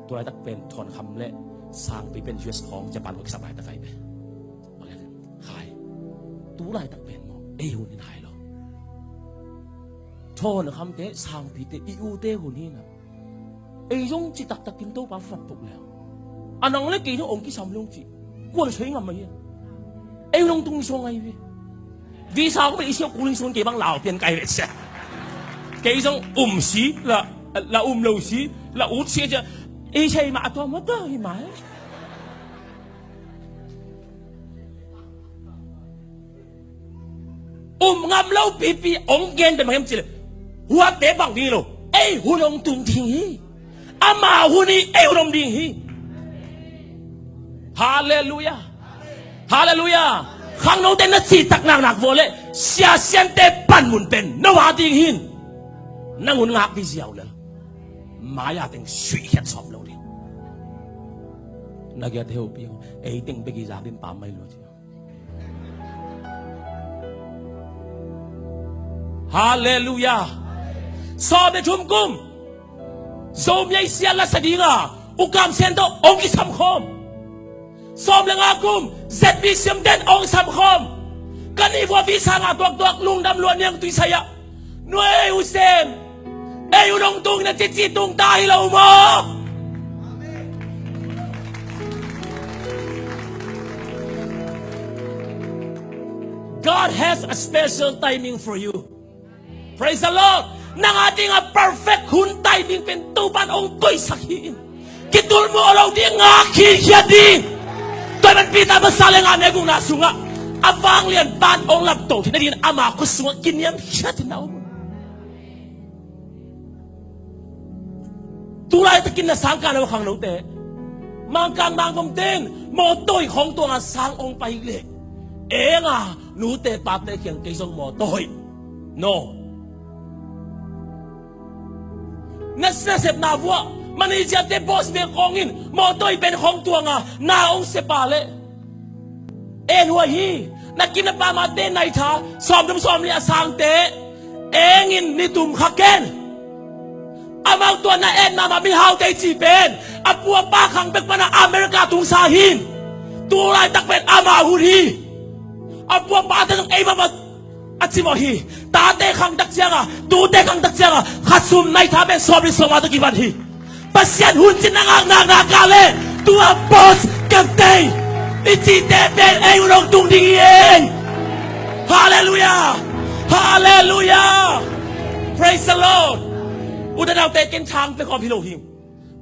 tu laitak pen Thawn Kham le Sangpi pen U S khawng Japan khawng kisap laitak ahi ve. Bang hiam, khai, tu laitak pen maw ei hun hi nai lo. Thawn Khamte, Sangpite i ute hun hi na. Ei zong ci taktakin Topa phat pok leng, a nang le kei zong hong kisam lo ci. Kuan soi ngam mah hi a. Ei hun hong tung sawng ahi ve. Visa kong bel i siau kuling sun kei bang lau pian kai ve cia. Kei zong um si la, la um lo si, la ut si cia. Ei sei mah a tua mah ta hi mah. Um ngam lo pipi hong gen pen bang hiam cih leh, huate bang ding hi lo, ei hun hong tung ding hi. Ama hun hi, ei hun om ding hi. Halleluiah. Halleluiah. Khangnote na cihtak naknak vua leh Sia Siante panmun pen no a ding hi. Nang hun ngak ding ziau lel. Mai-a teng suihkhiat sawm lo ding. Na giat heupi aw, ei teng bek i zak ding pam mai lo ci. Halleluiah. Sawm le thum kum Zomi Asia lasa dinga U Kam Sen tawh hong kisam khawm. Sawm le nga kum Z B C M ten hong sam khawm. Ka nih vua visa ngah tuaktuak lungdam lua niang tuisai ah. Nuai uh sem. Ei uh nong tung na cici tung ta hi lo maw? God has a special timing for you. Praise the Lord. Nang a ding a perfect hun timing pen Topan hong koihsak hi in. Kitul mawh lo ding, ngak khiat ding. Tua man Peter masa le nga neu gukna sungah a vanglian pan hong lamto theihna dingin ama khut sungah kiniamkhiat in a om. Tu laitakin na sang kah na khangnote, Mangkang Mangvom ten mawtaw khawng tuanga sang hong pai leh, enga nute pate kiang kei zong mawtaw. No. Na nasepna vuah manager te boss te khawng in mawtaw pen khawng tuanga na hong sepa leh, en huai hi. Na kim na pamate naitha sawmthum sawmli a sangte eng in nitum kha ken. Amau tua na en mahmah mihaute i cih pen a pu a pa khang bek pana America tungsa hi. Tu laitak pen ama hun hi. A pu a pate zong ei mahmah a cimawh hi. Tate khangtak cianga, tute khangtak cianga, khasum naitha pen sawmli sawmnga tawh kivan hi. Pasian hun cin na ngakna ngak a leh tua boss, captain i cihte pen ei hun hong tung ding hi ei. Halleluiah. Halleluiah. Praise the Lord. U te naute, ken thang pe khawm hi lo hi.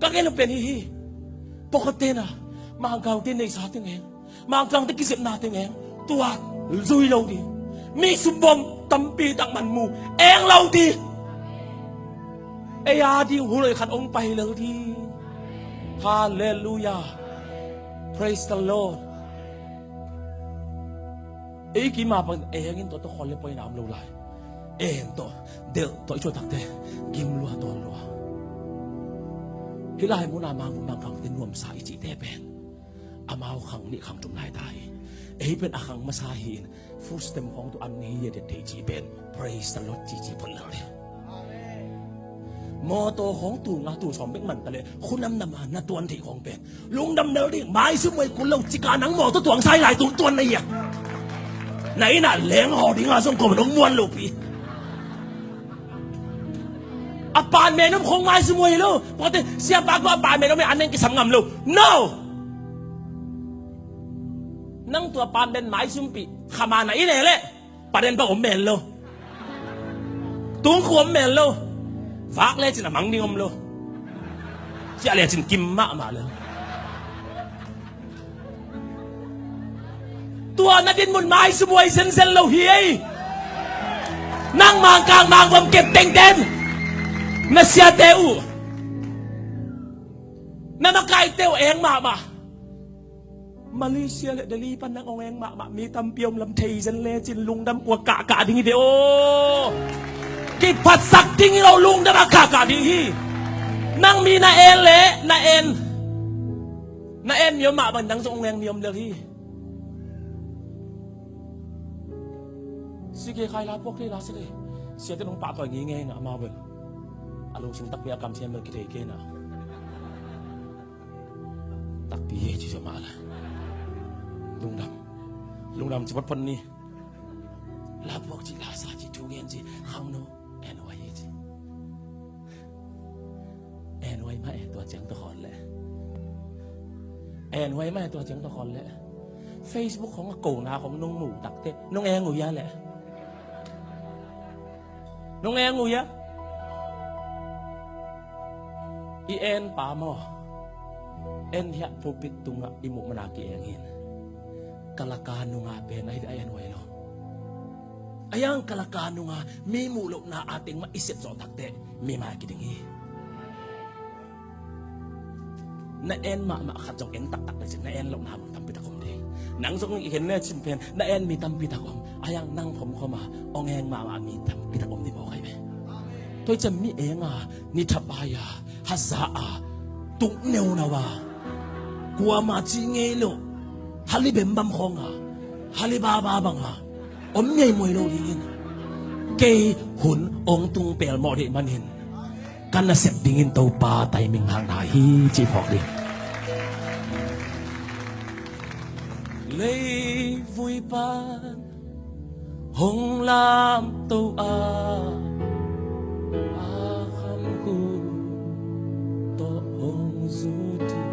Ka gen pen hi hi. Pawlkhatte na Mangkangte neihsa teng eng, Mangkangte kizepna teng eng, tua zui lo ding. Mi sumbawm tampi tak man mu eng lo ding. Ei a ding hun hoih khat hong pai lel ding. Halleluiah. Praise the Lord. Ei kima pan eng in tua tawh khawl le poina om lo lai. En tawh delh tawh i cuahtakte gim lua tawn lua. Hih lai muna Mangkangte nuamsa i cihte pen amau khang nih khang thum lai ta hi. Ei pen a khang masa hi in, food stamp khawng tu an hi a det thei cih pen praise the Lord cici phot lel hi. Mawtaw khawng tu nga tu sawm bek man ta leh khunam nama na tuan theih khawng pen lungdam lel ding. Maisum huai kul lo cika nang mawtaw tuang sai lai tung tuan na hia? Na inn ah leng haw dinga zong kawm dong muan lopi. Apartment om khawng maisum huai lo. Pawte siapa ko apartment om e, an neng kisam ngam lo. No. Nang tua apartment maisumpih khama na inn e leh paden bang om mel lo. Tungkhu om mel lo. Vak lecin a mang ding om lo. Ciah lecin kim mahmah lo. Tua na dinmun maisum huai zenzen lo hi ei. Nang Mangkang Mangvom kep tengten na siate uh, na makaite uh eng mahmah. Malaysia le Delhi pan nang hong eng mahmah mi tampi om lam thei zen lecin lungdam kua kahkah ding hi ve aw. Kiphatsak ding hi lo, lungdam a kahkah ding hi. Nang mi na en le na en Na en mi om mah bang nang zong ong eng mi om lel hi. Sike khai la puak thei la sike. Siate nong pahtawi ngei ngei na amau bel a lungsim takpi a kamsiam bel kithei kei na. Takpi hi ci zo mah la. Lungdam. Lungdam ci photphot ni. La puak ci, la sa ci, thu gen ci, khangno en huai hi ci. En huai mah e, tua ciang tawh khawl leh. En huai mah e, tua ciang tawh khawl leh. Facebook khong a kona khong nong mu takteh nong eng uh hia leh. Nong eng uh hia? I en pa maw? En hiah pulpit tungah i muh mana ki-eng in. Kalaka nunga pen ahi a en huai lo. A yang kalaka nunga mi muh lohna a teng mah i sep zawh takteh mi mai kiding hi. Na en mahmah khat zong eng taktak le cin na en lohna mun tampi tak om ding. Nang zong i khen le cin pen na en mi tampi tak om. A yang nang khomkhom a ong eng mahmah mi tampi tak om ding maw kai ve. Tua i ciam mi eng a ni thapai a haza a tuk neunau a kuama ci ngei lo. Hali bembam khong a hali baba bang a om ngei muai lo dingin kei hun ong tung pel mawh deih manin ka nasep dingin Topa timing hang na hi cih phawk ding. Leivui pan hong lamto a, a khamkul tawh hong zut hi.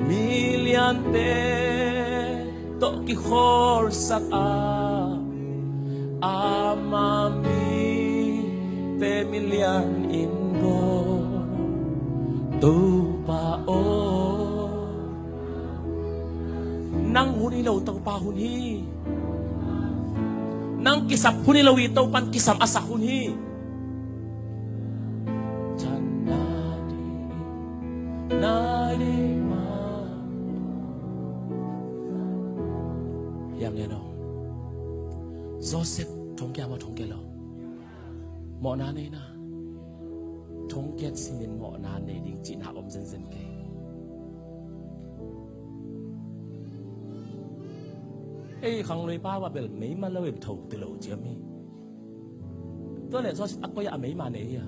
Miliante tawh kikholsak a, ama mite milian in bawl Topa aw. Nang hun hi lo, Topa hun hi. Nang kisap hun hi lo hi, Topan kisam a sak hun hi. Chan na di, na di ma. Hiang ngen aw. Joseph thongkia maw thongkia lo? Mawhna nei na. Thongkiat simin mawhna nei ding cihna om zenzen kei. Ei khanglui pa va bel meima lo i tho ti lo ciam hi. Tua le Joseph a koi a meima nei hi a.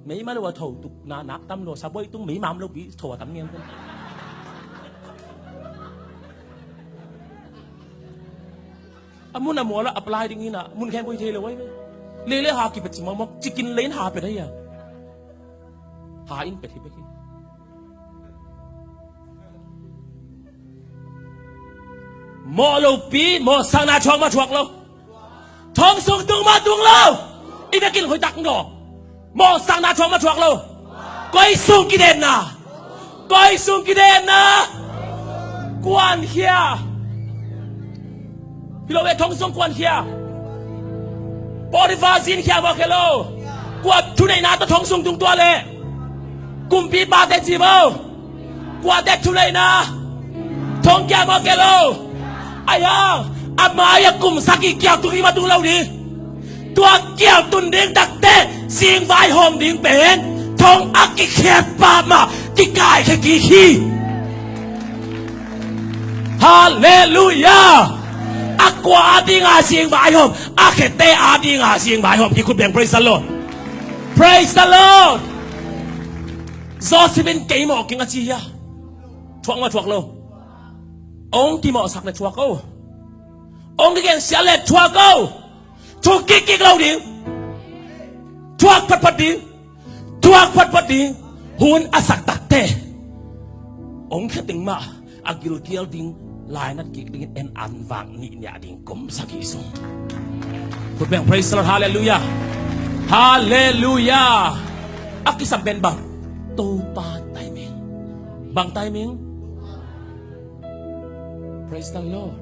Meima lo a tho tuk na nak tam lo, saboi tung meima om lo pi tho a tam ngen. A mun a mual a apply ding hi na, mun khempeuh hi thei lo ai ve. Lele ha kipet ci mawkmawk, cikin lein ha pet ahi a. Ha in pet hi bek hi. Mawh lopi, mawhsakna thuak mah thuak lo. Thong sung tung mah tung lo. I vekin hoih tak ngaw. Mawhsakna thuak mah thuak lo. Koi sung kidenna. Koi sung kidenna. Kuankhia. Hi lo ve thong sung kuankhia. Potifa zinkhia mawk hi lo. Kua thuneihna tawh thong sung tung tua le. Kumpipa te ci bo. Kuate thuneihna thongkia mawk hi lo. Aia, a mai a kumsak i kial tung i ma tung lo ni. Tua kial tun ding takte zing vaihawm ding pen thong a kikhiat pa mah kikai khe kik hi. Halleluiah. A kua a dinga zing vaihawm, a khete a dinga zing vaihawm hi khut beng. Praise the Lord. Praise the Lord. Joseph in kei mawh king a ci hia? Thuak mah thuak lo. Ong kimawhsak le thuak o. Ong kigensiat le thuak o. Thuk kikkik lo ding. Thuak phatphat ding. Thuak phatphat ding. Hun a sak takte ong khe teng mah a gilkial ding lainat kik dingin en an vak nih niah ding kum sagih sung. Khut beng praise the Lord, halleluiah. Halleluiah. A kisam pen bang? Topa timing. Bang timing? Praise the Lord.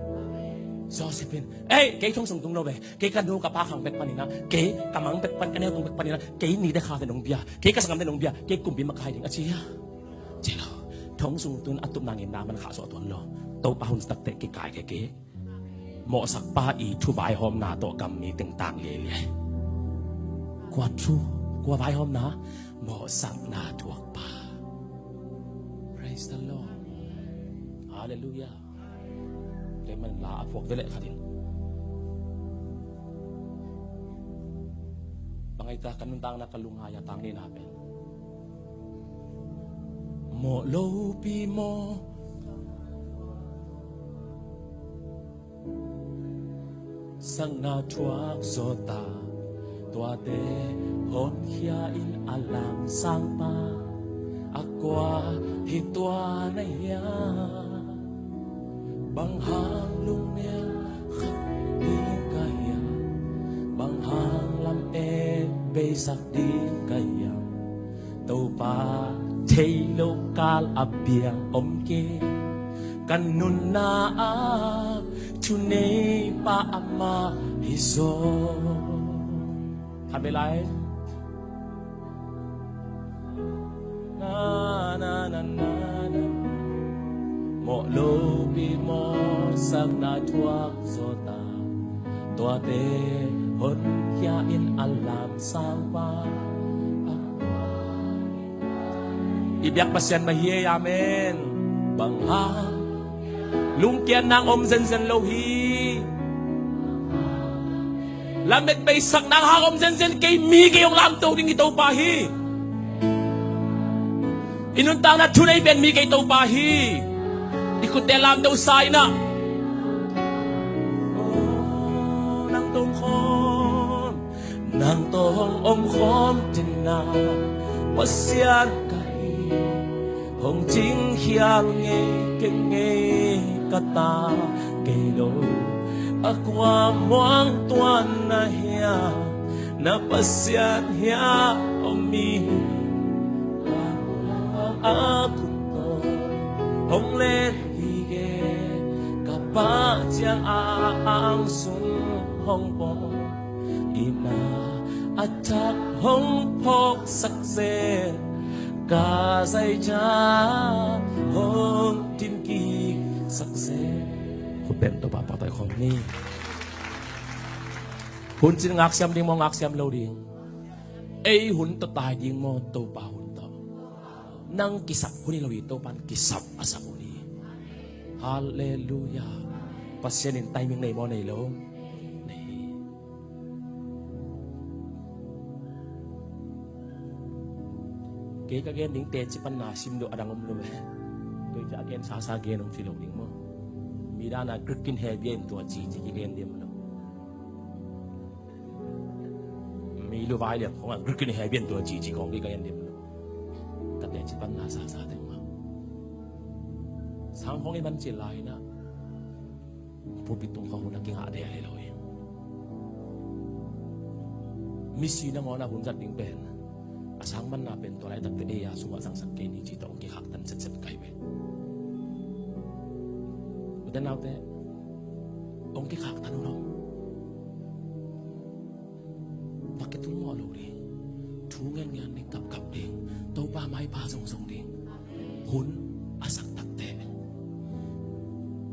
Joseph in, ei, kei thong sung tung lo ve. Kei ka nu ka pa khang bek panin a, kei ka mang bek pan, ka neu tung bek panin a, kei nite khate nong bia, kei ka sanggamte nong bia, kei kumpi makaih ding a ci hia? Ci lo. Thong sung tun a tupna ngimna man khah suah tuan lo. Topa hun takte kikai khe kei. Mawhsak pa i thu vaihawmna tawh gam mi teng tang liailiai. Kua thu, kua vaihawmna? Mawhsakna thuak pa. Praise the Lord. Hallelujah. Tua ahih manin la a phuak ve leh khat in, bang hiam, ka nuntakna ka lungngai a tang nihna pen, mawh lopi maw, sakna thuak zaw ta, tuate honkhia in a lamsang pa, a kua hi tua na hiam? Bang hang lungniam khat ding ka hiam? Bang hang lamet beisak ding ka hiam? Topa thei lo kal a piang om kei, ka nunna ah thuneipa amah hi zaw. Khat vei lai. Na, na, na, na, na. Mawh lopi maw, sakna thuak zaw ta, tuate honkhia in a lamsang pa. I biak Pasian mah hi ei, amen. Bang hang lungkiat nang om zenzen lo hi. Lamet beisak nang hang om zenzen kei, mi kei hong lamto ding hi Topa hi. I nuntakna thunei pen mi kei Topa hi. I khutte lamto sa in ah. Oh, nang tawh hong khawm, nang tawh hong om khawm tenna Pasian ka hi. Hong cingkhial ngei kei ngei ka ta kei lo. A kua muang tuan na hiam, na Pasian hiam om mi. A kut tawh hong len hi kei, ka Pa ciang a ang sung hong pawng. Ina a thak hong phawksak zel, ka zaitha hong timkiksak zel. Khut beng Topa paktai khawm ni. Hun cin ngaksiam ding maw, ngaksiam lo ding? Ei hun tawh tai ding maw, Topa hun tawh? Nang kisap hun hi lo hi, Topa in kisap a sak hun hi. Halleluia. Pasian in timing nei maw, nei lo? Nei hi. Kei ka gen ding teci panna sim lo a dang om lo ve. Kei ca gen sasa gen om ci lo ding maw? Mi dan a Greek in Hebrew in tua ci ci kigen diam lo. Mi lu vai liam khong a Greek in Hebrew in tua ci ci khong kigen diam lo. Ka teci panna sasa teng maw? Sang khong i man ci lai na. Pulpit tung khawng hun a kingah deh a hi lo hi. Misi nangawn a hun zat ding pen, a sang manna pen tua laitakte ei a sungah zangsak kei ni ci tawh hong kikhaktan setset kai ve. Ute naute, hong kikhaktan uh lo. Va kitul mawh lo ding. Thu ngen ngen ding, kap kap ding. Topa maipha zong zong ding. Hun a sak takte,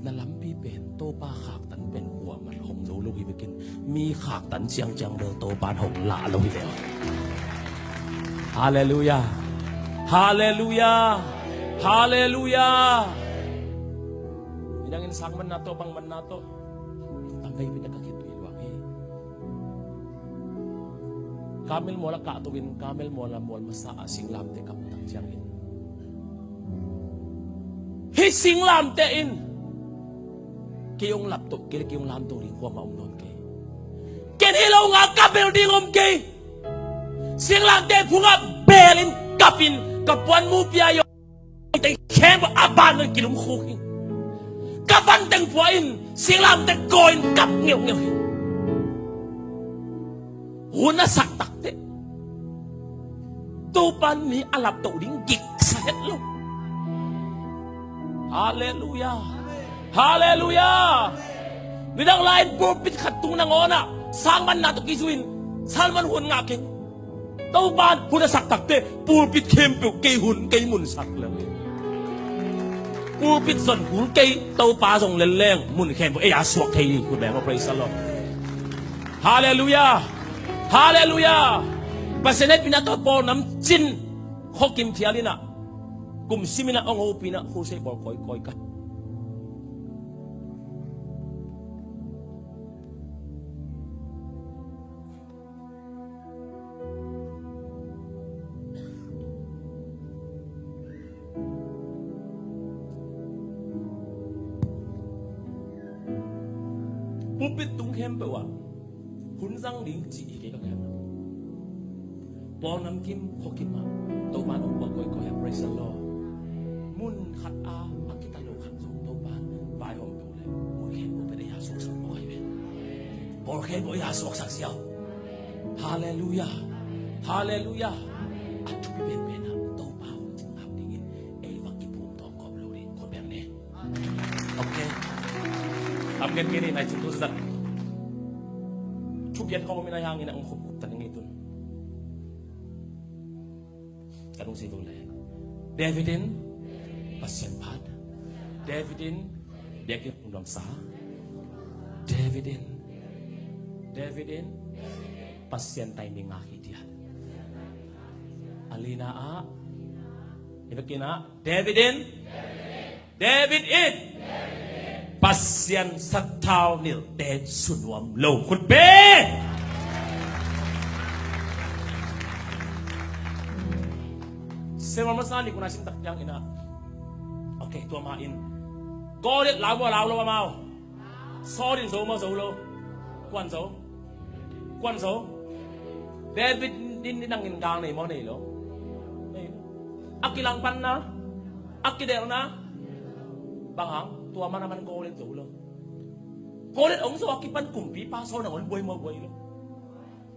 na lampi pen Topa khaktan pen kuamah hong zo lo hi bekin, mi khaktan ciangciang bel Topa in hong lah lo hi ve. Halleluia. Halleluia. Halleluia. Midang in sang manna tawh, bang manna tawh, tam vei bit a ka khitui luak hi. Kamel mual a kahto in, kamel mual a mual masa a singlamteh ka muh tak ciangin, hih singlamteh in kei hong laptoh kei le kei hong lamto ding kuamah om nawn kei. Ken hih lo nga ka bel ding om kei. Singlamteh phungah bel in kap in ka puan mu pia i teng khempeuh a ban in kilum khuk hi. Ka van teng pua in singlamteh kawi in kap ngeuhngeuh hi. Hun a sak takte Topa in mi a laptoh ding giksa het lo. Halleluia. Halleluia. Midang lai in pulpit khat tung nangawn ah sang manna tawh kizui in, sang man hun ngah keng. Topa in hun a sak takte pulpit khempeuh kei hun kei mun sak leng hi. Pulpit zon kul kei, Topa zong lelleng mun khempeuh ei a suak thei hi. Khut beng aw, praise the Lord. Halleluia. Halleluia. Pasian hehpihna tawh pawl nam cin khuakim phial in ah, Kum simin ah hong hopih in ah crusade bawl kawikawi ka. Pulpit tung khempeuh ah hun zang ding cih hi kei ka gen. Paul Nam Kim, Khua Kim ah Topa in hong puak kawikawi a, praise the Lord. Mun khat a a kita lo khat zong Topa in vaihawm peuh leh mun khempeuh pen ei a suaksak mawk ahi ve. Pawl khempeuh ei a suaksak ziau. Halleluiah. Halleluiah. A thupi penpen ah Topa hong cing hak dingin ei va kiphum tawh kawm lo ding. Khut beng ni. Ok. Tam gen kei ni, nai cing tu zat. Thupian khawng om in a, hangin a hong khupkhup ta ning ei tun. Ka nung si tu le. David in Pasian phat. David in biakinn hong nuamsa. David in, David in Pasian timing ngak hi diat. A lina ah, i biakinn ah, David in, David in Pasian sathau nilhte su nuam lo. Khut beng. Samuel masa nih, kuna sim tak ciangin ah, ok, tua mah in Goliath lau maw, lau lo amau? Saul in zo maw, zo lo? Kuan zo? Kuan zo? David in, in nangin gal nei maw, nei lo? Nei lo. A kilangpanna, a kidelhna, bang hang? Tua man a man Goliath zo lo. Goliath hong zo a kipan kumpipa Saul nangawn buai maw, buai lo?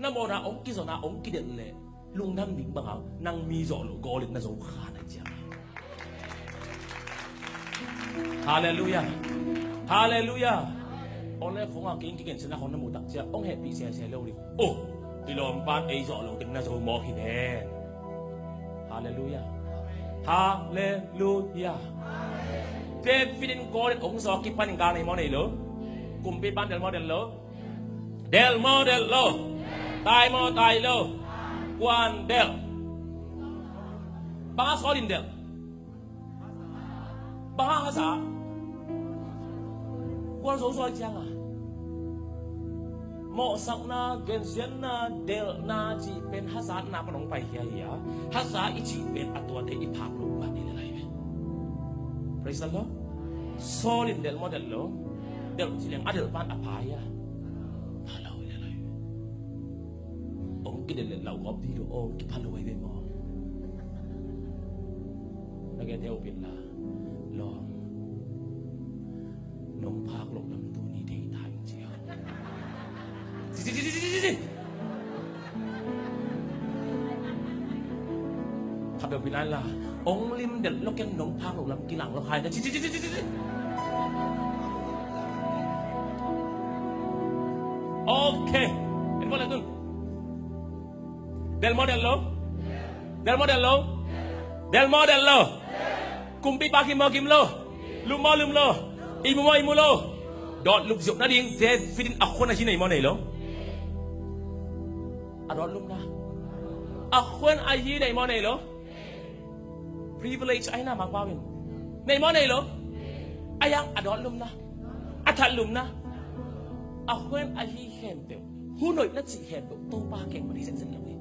Na mawhna hong kizon a hong kidelh leh lungdam ding bang hang? Nang mi zawh loh Goliath na zo kha na ciang. Halleluiah. Halleluiah. Aw le, khong a kei in kigensiatna khong na muh tak ciang hong hehpih sese lo ding. Oh, i lawmpa in ei zawh loh ding na zo mawk hi nen. Halleluiah. Halleluiah. David in Goliath hong zo a kipan in gal nei maw, nei lo? Kumpipa in delh maw, delh lo? Delh maw, delh lo? Tai maw, tai lo? Kuan delh? Bang a Saul in delh? Bang a hasa? Kuan zo, zo ciang a. Mawhsakna, gensiatna, delhna cih pen hazatna pan hong paikhia hi a, hasa i cih pen a tuate i phak loh mah hi lel ahi ve. Praise the Lord. Saul in delh maw, delh lo? Delh ci leng a delhpa in a pha hi a, pha lo hi lel ahi ve. Hong kidelh leh lauhuap dih lo, aw kipha lo ahi ve maw? Na gen thei uh pin la. Lawm, nong phak loh lam tuni thei ta ing ci a. Ci, ci, ci. Khat peuh pi lai la. Hong lim delh lo ken, nong phak loh lam kilang lo khai na. Ci, ci, ci. Ok. En ko le tun. Delh maw, delh lo? Delh maw, delh lo? Delh maw, delh lo? Kumpipa gim maw, gim lo? Lum maw, lum lo? Ihmu maw, ihmu lo? Dawtlup ziau nading David in a khuan a hi nei maw, nei lo? A dawtlumna, a khuan a hi nei maw, nei lo? Privilege ahi na, Mangpau in. Nei maw, nei lo? A yang a dawtlumna, a thatlumna, a khuan a hi khempeuh, hun hoih na cih khempeuh Topa kiang pan hi zenzen lo hi.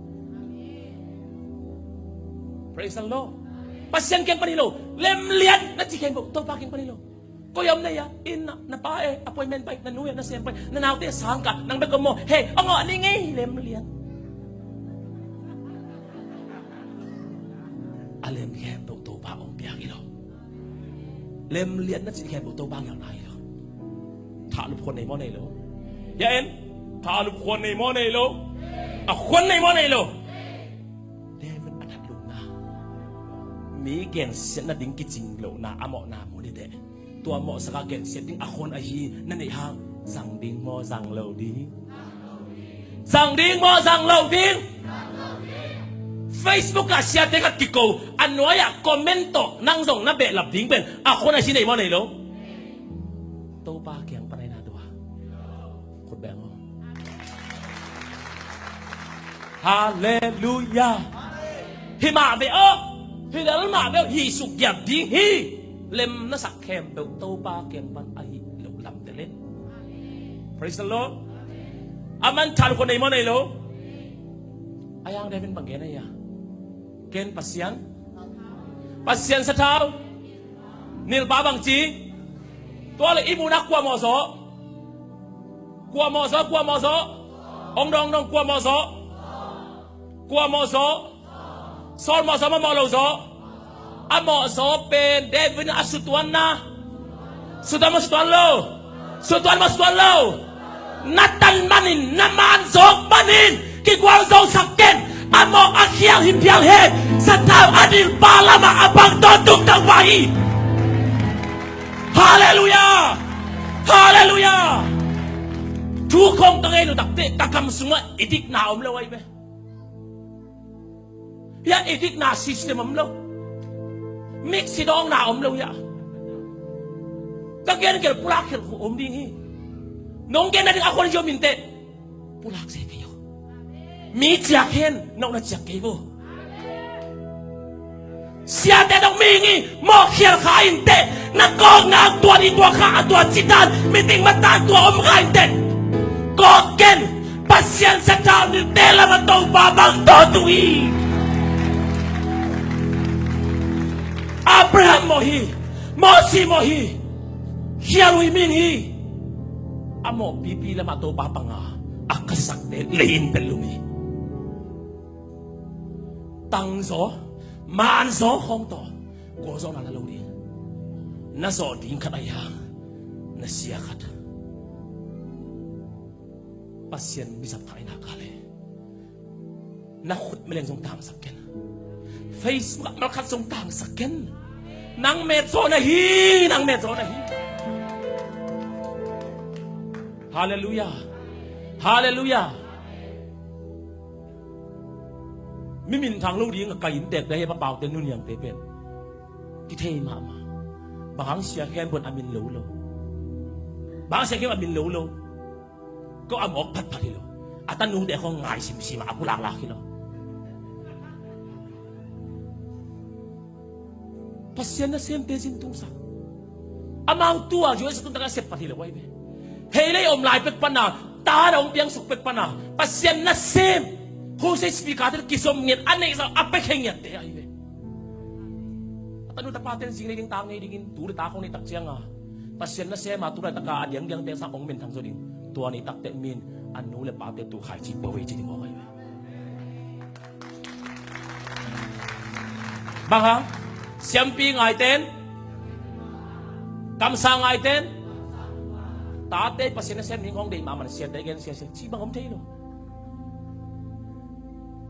Praise the Lord. Pasian kiang pan hi lo. Lemlian na cih khempeuh Topa kiang pan hi lo. Koi om nei a, inn ah, na pa e, appointment pai, na nu e, na sem pai, na naute sang kah, nang bek om maw? Hei, a ngawh ni ngei, lemlian. A lem khempeuh Topa hong piak hi lo. Lemlian na cih khempeuh Topa ngelna hi lo. Thahlup khuan nei maw, nei lo? Ya en, thahlup khuan nei maw, nei lo? A khuan nei maw, nei lo? David a thatlumna, mi gensiatna ding kicing lohna a mawhna mun hi teh. Tua mawhsak a gensiat ding a khuan a hi na neih hang, zang ding maw, zang lo ding? Zang ding maw, zang lo ding? Facebook ah siate khat kiko, a nuai-ah comment tawh nang zong na behlap ding pen a khuan a hi nei maw, nei lo? Topa kiang pan ahi na tua. Khut beng aw. Halleluiah. Hi mah ve aw. Hilel mah beuh hih suk giap ding hi. Lem na sak khempeuh Topa kiang pan ahi loh lamte le. Praise the Lord. A man than khuan nei maw nei lo. A yang David bang gen a ia. Ken Pasian. Pasian sathau. Nilpa bang ci. Tua le i muhna kua mawh zaw. Kua mawh zaw, kua mawh zaw. Ong dong, ong dong, kua mawh zaw. Kua mawh zaw. Saul mawh zaw, mawh lo zaw. A mawh zaw pen David in a sutuanna. Sutuan mawh sutuan lo. Sutuan mawh sutuan lo. Na tan manin, na maan zawk manin kigual zosak ken. A mawh a khial hi phial hen. Sathau a nilpa lamah a bang tawntung tangpa hi. Halleluiah. Halleluiah. Thu khong ka ngei lo takte ka kam sungah i dikna om lo ahi ve. Hiah i dikna system om lo. Miksi dawngna om lo hiah. Ka gen kel pulak khel khu om ding hi. Nong gen na ding a khon zio minteh. Pulak se kei o. Mi ciak hen, nong na ciak kei o. Siate dong mi ngi mawh khial kha inteh. Na kawkna tua ni tua kha a tua citan, meeting matan tua om kha inteh. Kawk ken. Pasian sathau nilte lamah Topa bang tawntung hi. Abraham mawh hi. Mosi mawh hi. Khial uh hi ming hi. A mawh pipi lamah Topa panga a kasakte lei in bel lum hi. Tangzaw, manzaw khawng tawh gualzawhna la lo ding. Na zawh ding khat a hiang na sia khat. Pasian mizat kha ina ka le. Na khut meleng zong tangsak ken. Facebook ah malkhat zong tangsak ken. Nang met zaw na hi, nang met zaw na hi. Halleluiah. Halleluiah. Mi minthang lo ding a kai inntek te he papaute nuniangte pen kithei mahmah. Bang hang sia khen buan a min lo lo. Bang hang sia khen a min lo lo. Ko a mawk phatphat hi lo. A tanute khong ngai simsim a pulaklak hi lo. Pasian nasemte zin tungsak. Amau tua U S a tungtaka sep phat hi lo ahi ve. Hei lei om lai pek pana, ta na hong piangsuk pek pana, Pasian nasem. Hosei speaker te kizom ngiat a neihsa a pek hei ngiatte ahi ve. A tanu tapate zing nei ding ta ngei dingin tu le ta khong nei tak cianga Pasian nasema tu le taka a diangdiangte sang hong minthang zaw ding. Tua nei takte min a nu le pate tu khaici po vei ci ding mawk ahi ve. Bang hang siampi ngaiten, kamsa ngaiten, tate Pasian nasem ning hong deih mahmah siate gen siasia ci bang om thei lo.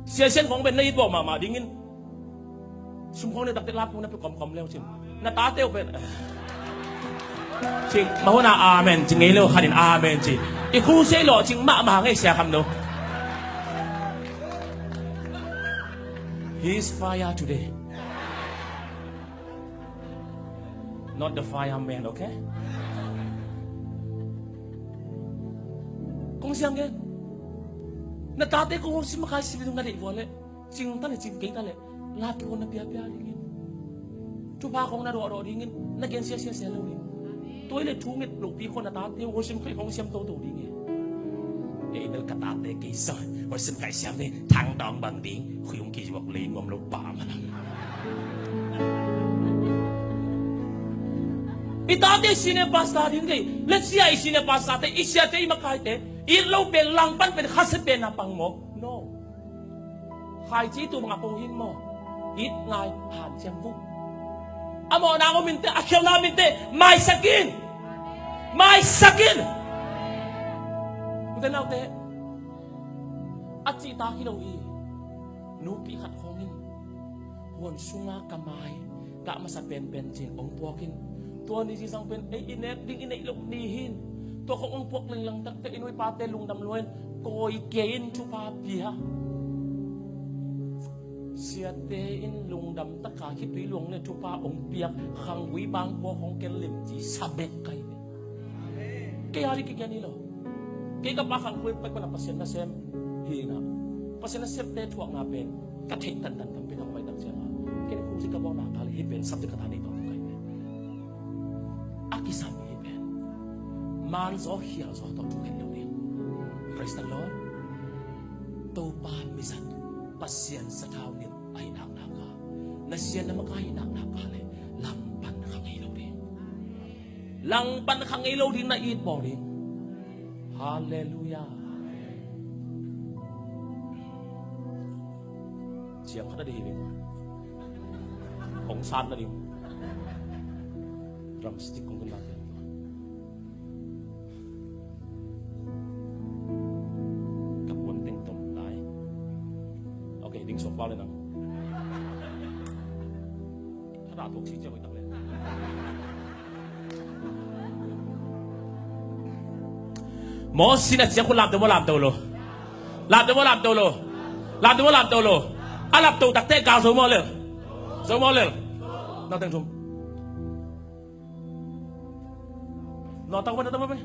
Siasia hong ben na it bawh mahmah dingin sum khong ne takte lak na pe komkom leu cin. Na tate uh pen cing mahuna amen ci ngei lo khanin amen ci. I khu sei lawh cing mahmah ngei sia kham lo. His fire today. Not the fireman, okay? Kong siang ke. Na tate kong hong sim makai sim na dei vua le. Cing ta le cing kei ta le. Lap kong na pia pia dingin. Thupha kong na dawh dawh dingin. Na gen sia sia sia lo ding. Tua i le thu nget lo pi kong na tate hong sim kai kong siam to to ding e. Ei bel ka tate kei sa. Hong sim kai siam ni thang dong bang ding. Khui hong ki zuak le nuam lo pa ma lam. I tate senior pastor ding kei. Let's see i senior pastor te i siate i makaite. I lo pen langpan pen khase pen na pang maw. No. Khaici tu bang a po hin maw. It ngai hanciam vung. A mawhna om inte, a khialhna om inte, maisak in. Maisak in. Ute naute, a cihtak hi lo hi. Nupi khat khawngin huan sunga ka mai kah masa penpen cin ong puakin. Tua ni zingsang pen ei i nek ding i neih loh ni hin. Tua khong ong puak lenglang takte i nuipate lungdam luain kawi kei in thupha pia. Siate in lungdam taka khitui luang le thupha ong piak khanggui bangkua khong ken limci sabek kai ve. Kei a ri kikian hi lo. Kei ka pa khang pui pek pana Pasian nasem hi na. Pasian nasem te thuakna pen ka theih tantan tampi ka maitak cianga. Kei Ci ka bawlna ka le, hih pen subject ka ta nei tawh tung kai pen. A kisam hih pen. Man zaw khial zaw tawh tung kai lo ding. Praise the Lord. Topa mizat Pasian sathau nih a hi nakna ka, na sian na maka hi nakna ka le, langpan kha ngei lo ding. Langpan kha ngei lo ding, na it bawl ding. Halleluiah. Ciang khat a dei hi veng. Hong sat na ding. Drumstick kong kena. Ka puan teng tom lai. Ok, ding suak pau le nang. Thada tuak si ciang tak le. Moses in a ciang khut lamto maw, lamto lo? Lamto maw, lamto lo? Lamto maw, lamto lo? A lamto takte gal zo maw lel? Zo maw lel? Nang teng thum. Nawtak pen, nawtak pen.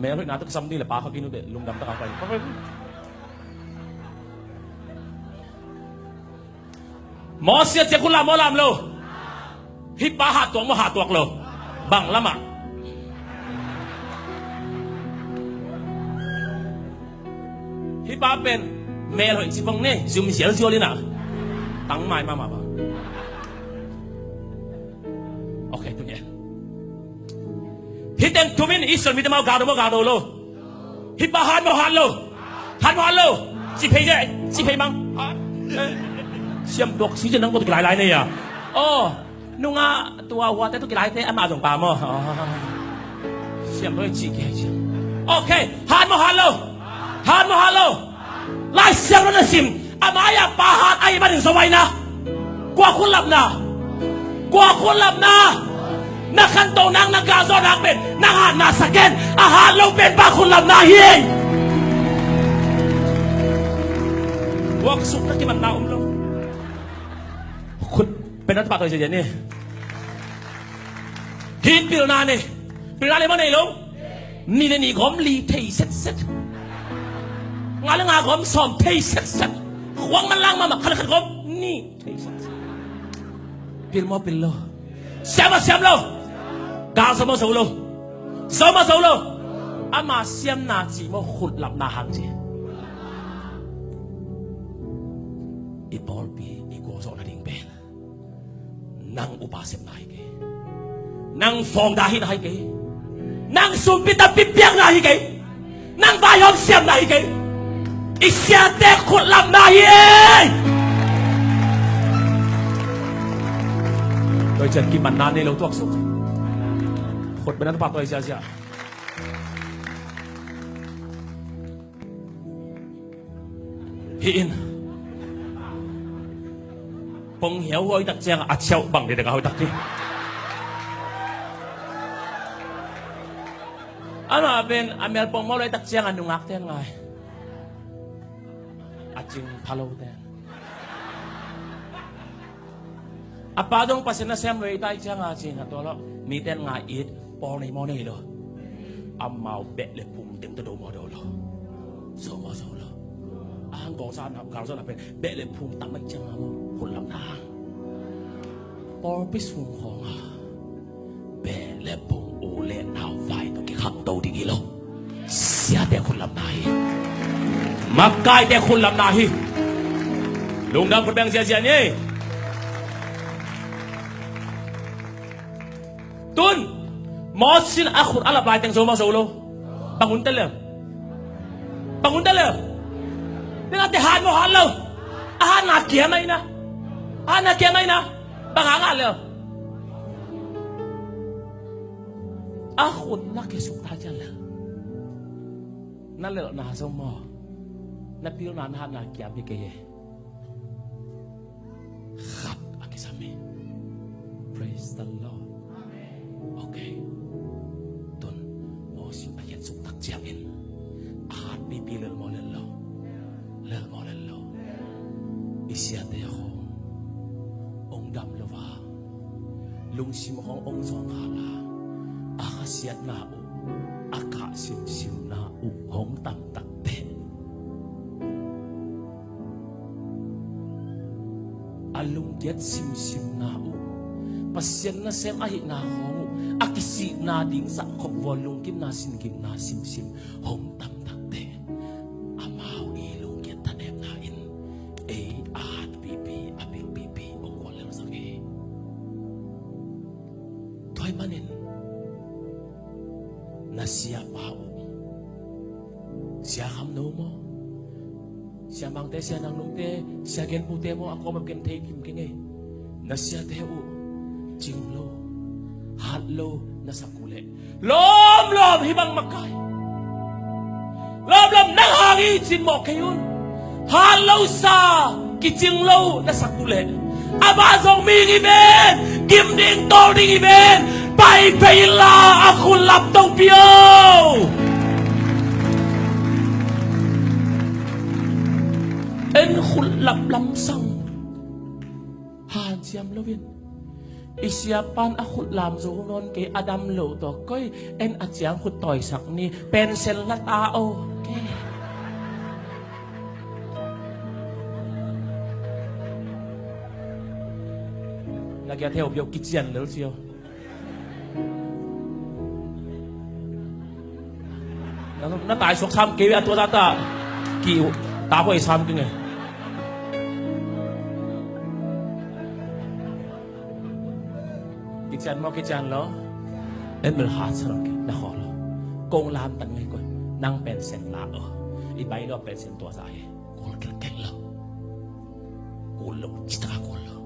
Mel hoih na tuk sam di le pa kha kinu de lungdam taka pai. Moses a ciang khut lam maw, lam lo? Hih pa hat tuak maw, hat tuak lo? Bang lamah? Hih pa pen mel hoih ci bang ne, zum zial zial ina. Tang mai mama bang. Ok, tu nge. Hih teng thum in Israel mite mau gado maw, gado lo? Hih pa hat maw, hat lo? Hat maw, hat lo? Ci phei ze, ci phei mang. Siam tuak si ze nang ko tu kilai lai ne ya. Oh, nunga tua huate tu kilaite ama zong pa maw. Oh. Siam tuak ci kia ci. Ok, hat maw, hat lo? Hat maw, hat lo? Lai Siangtho na sim a mai-ah pa hat ahih manin zo a ina. Kua khut lapna? Kua khut lapna? Na khanto nak, na galzawh nak pen na hatna sa ken. A hat lo pen pa khut lapna hi. Buaksuk na kimanna om lo. Khut pen na tapa toi sia ni. Hih pilna ni. Pilna le maw nei lo. Ni le ni gawm li thei setset. Nga le nga gawm sawm thei setset. Khuang man lang mahmah, khat le khat gawm ni thei setset. Pil maw, pil lo? Siam maw, siam lo? Gal zo maw, zo lo? Zo maw, zo lo? Ama siamna ci maw, khut lapna hang ci. I pawlpi i gualzawhna ding pen nang upa sepna hi kei. Nang fawngda hihna hi kei. Nang sumpi tampi piakna hi kei. Nang vaihawm siamna hi kei. I siate khut lapna hi ei. Toi ciat kimanna nei lo tuaksuk. Khut bena tupak toi siasia. Hi in. Pong hiau huai tak ciang a ciau bang de dek a huai tak ti. Ama pen a mel pong maw, huai tak ciang a nungak ten ngai. A cing phalo ten. A pa dong Pasian nasem vei tai cianga cin a tua lo. Miten ngai it, pawl nei maw nei lo. Amau beh le phung teng tawh do maw do lo. Zo maw zo lo. A hang kong sa na, kal sa na pen beh le phung tam mai cianga maw. Khut lam na. Pawlpi sung khong a beh le phung u le nau vai tawh kikhangto ding hi lo. Siate khut lamna hi. Makaite khut lamna hi. Lungdam khut beng ziazia ni. Tun Moses in a khut a lap laiteng zo maw zo lo? Bang hun tel le? Bang hun tel le? Ningate hat maw hat lo? A hatna kiam ahi na. A hatna kiam ahi na. Bang hang hat le? A khut na kiasuk ta cian le. Na lelhna zong maw, na pilna, na hatna kiam hi kei e. Khat a kisam hi. Praise the Lord. Ok. Tun Moses a kiasuk tak ciangin a hat pipi lel maw lel lo? Lel maw lel lo? I siate khong ong dam lo va, lungsim khong ong zawngkhal a, a khasiatna uh, a kah simsimna uh hong tam takteh, a lungkiat simsim na uh, Pasian nasem ahihna khawng uh a kisihna ding zahkhop vua lungkimna singimna simsim hong tam takte, amau i lungkiat thanemna in ei a hatpipi a pilpipi hong guallelsak hi. Tua ahih manin na siapa uh, Sia Kham No maw, Sia Mangte, Sia Nang Nungte, Sia Gen Pute maw, a kawm a gen thei kim keng ei. Na siate uh cing lo, hat lo na sak uh leh, lawmlawm hih bang makai, lawmlawm nang hang hi cin mawh kei un. Hat lo sa, kicing lo na sak uh leh, amah zong mihing hi ven, gim ding tawl ding hi ven, pai phei inla a khut lap tawh pi o. En khut lap lamsang hanciam loin, i siapa'n a khut lam zo nawn kei, a dam lo tawh koi, en a ciang khut tawisak ni, pension la ta o. Na kia theu pio kician lel cio. Na, na tai suak sam kei ve a tua ta ta. Ki ta ko i sam kei nge. Kician maw, kician lo. En bel hat sa lo kei, na khaw lo. Kong lam tan ngai koi. Nang pension la o. I bai lo pension tua sa he. Kul kel kel lo. Kul lo, cita kul lo.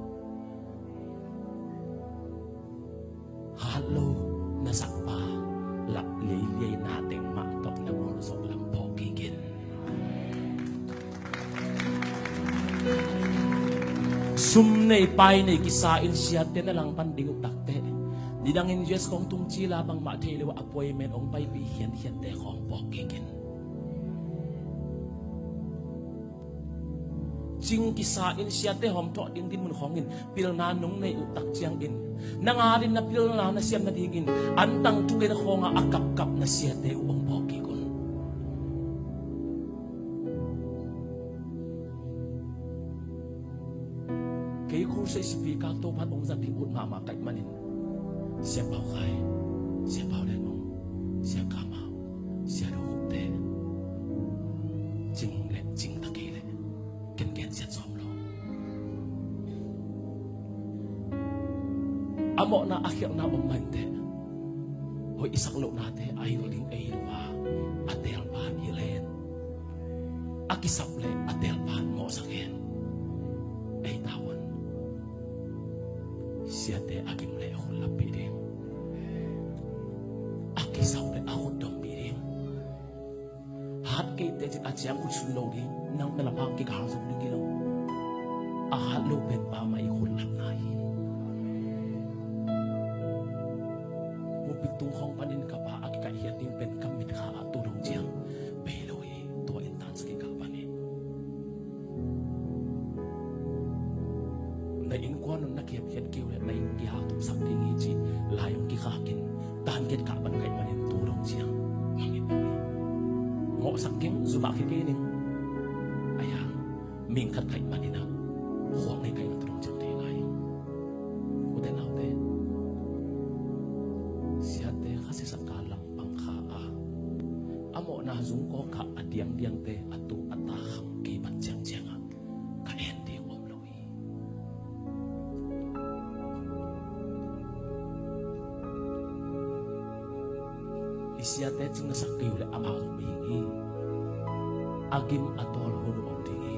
Hat lo na sakpa lap liailiai na teng mah tawh na gualzawh lam phawk kik in. Sum nei pai nei kisa in siate na langpan ding uh takteh, nidangin U S khawng tung cila bangmah thei lo a appointment hong paipih khiankhiante khawng phawk kik in. Cing kisa in siate hawmthawh ding dinmun khawngin pilna nong neih uh tak ciangin, nang adingin na pilna na siam nadingin antang thugen khawngah a kapkap na siate uh hong phawk kik un. Kei khulsei sipi kak Topa'n hong zat ding ut mahmah ka hih manin, Sia Pau Khai, Sia Pau Leng Mung, Sia Kamau, Sia Do Khupte, cing le cing ta kei leh ken gensiat sawm lo. A mawhna a khialhna om mah inteh, hoih i sak lohnate a hilh ding ei hi lo a, a teelpa hilh hen. A kisap leh a teelpa mawhsak hen. Ei tavuan siate a gim leh a khut lappih ding, a kisap leh a khut dompih ding. Hat kei teh cin a ciang khut sun lo ding, nang na lam hang kikal zong ding hi lo. A hat loh pen pa mah i khut lapna hi. Pulpit tung khawng panin ka pa a kikaihkhiat ding pen ka mitkha ah tu dong ciang bei lo hi. Tua in tansak kikal pan hi. Na innkuan un na kiapkhiat kei uh leh na inn kihaltumsak ding hi cih lai hong kikhak in, tan kiat kah pan ka hih manin tu dong ciang mangin mawhsak keng, zumah khit kei ning. Ahi hang mihing khat ka hih manin ah khuak nei ka hih man tu dong ciang thei lai. Ute naute, siate kha sisan ka lampang kha a, a mawhna zungkawk kha a diangdiangte a tu a ta khang kei pan ciangciang ah ka en ding om lo hi. I siate cing na sak kei uh leh amau zong mihing hi. A gim a tawl hun om ding hi.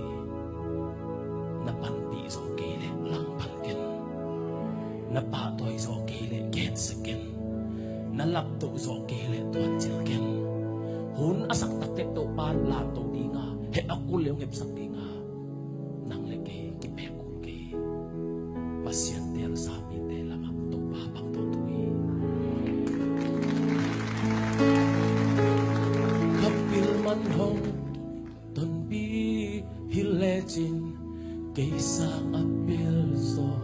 Na panpih zawh kei leh langpang ken. Na pahtawi zawh kei leh gensia ken. Na laptoh zawh kei leh tuancil ken. Hun a sak takteh Topa'n lantoh ding a, heh a kul leh hong hepsak ding a, nang le kei kipek kul kei hi. Pasian teelsa mite lamah Topa bang tawh tu hi. Ka pil man hong tonpih hi lecin, kei sang a pil zaw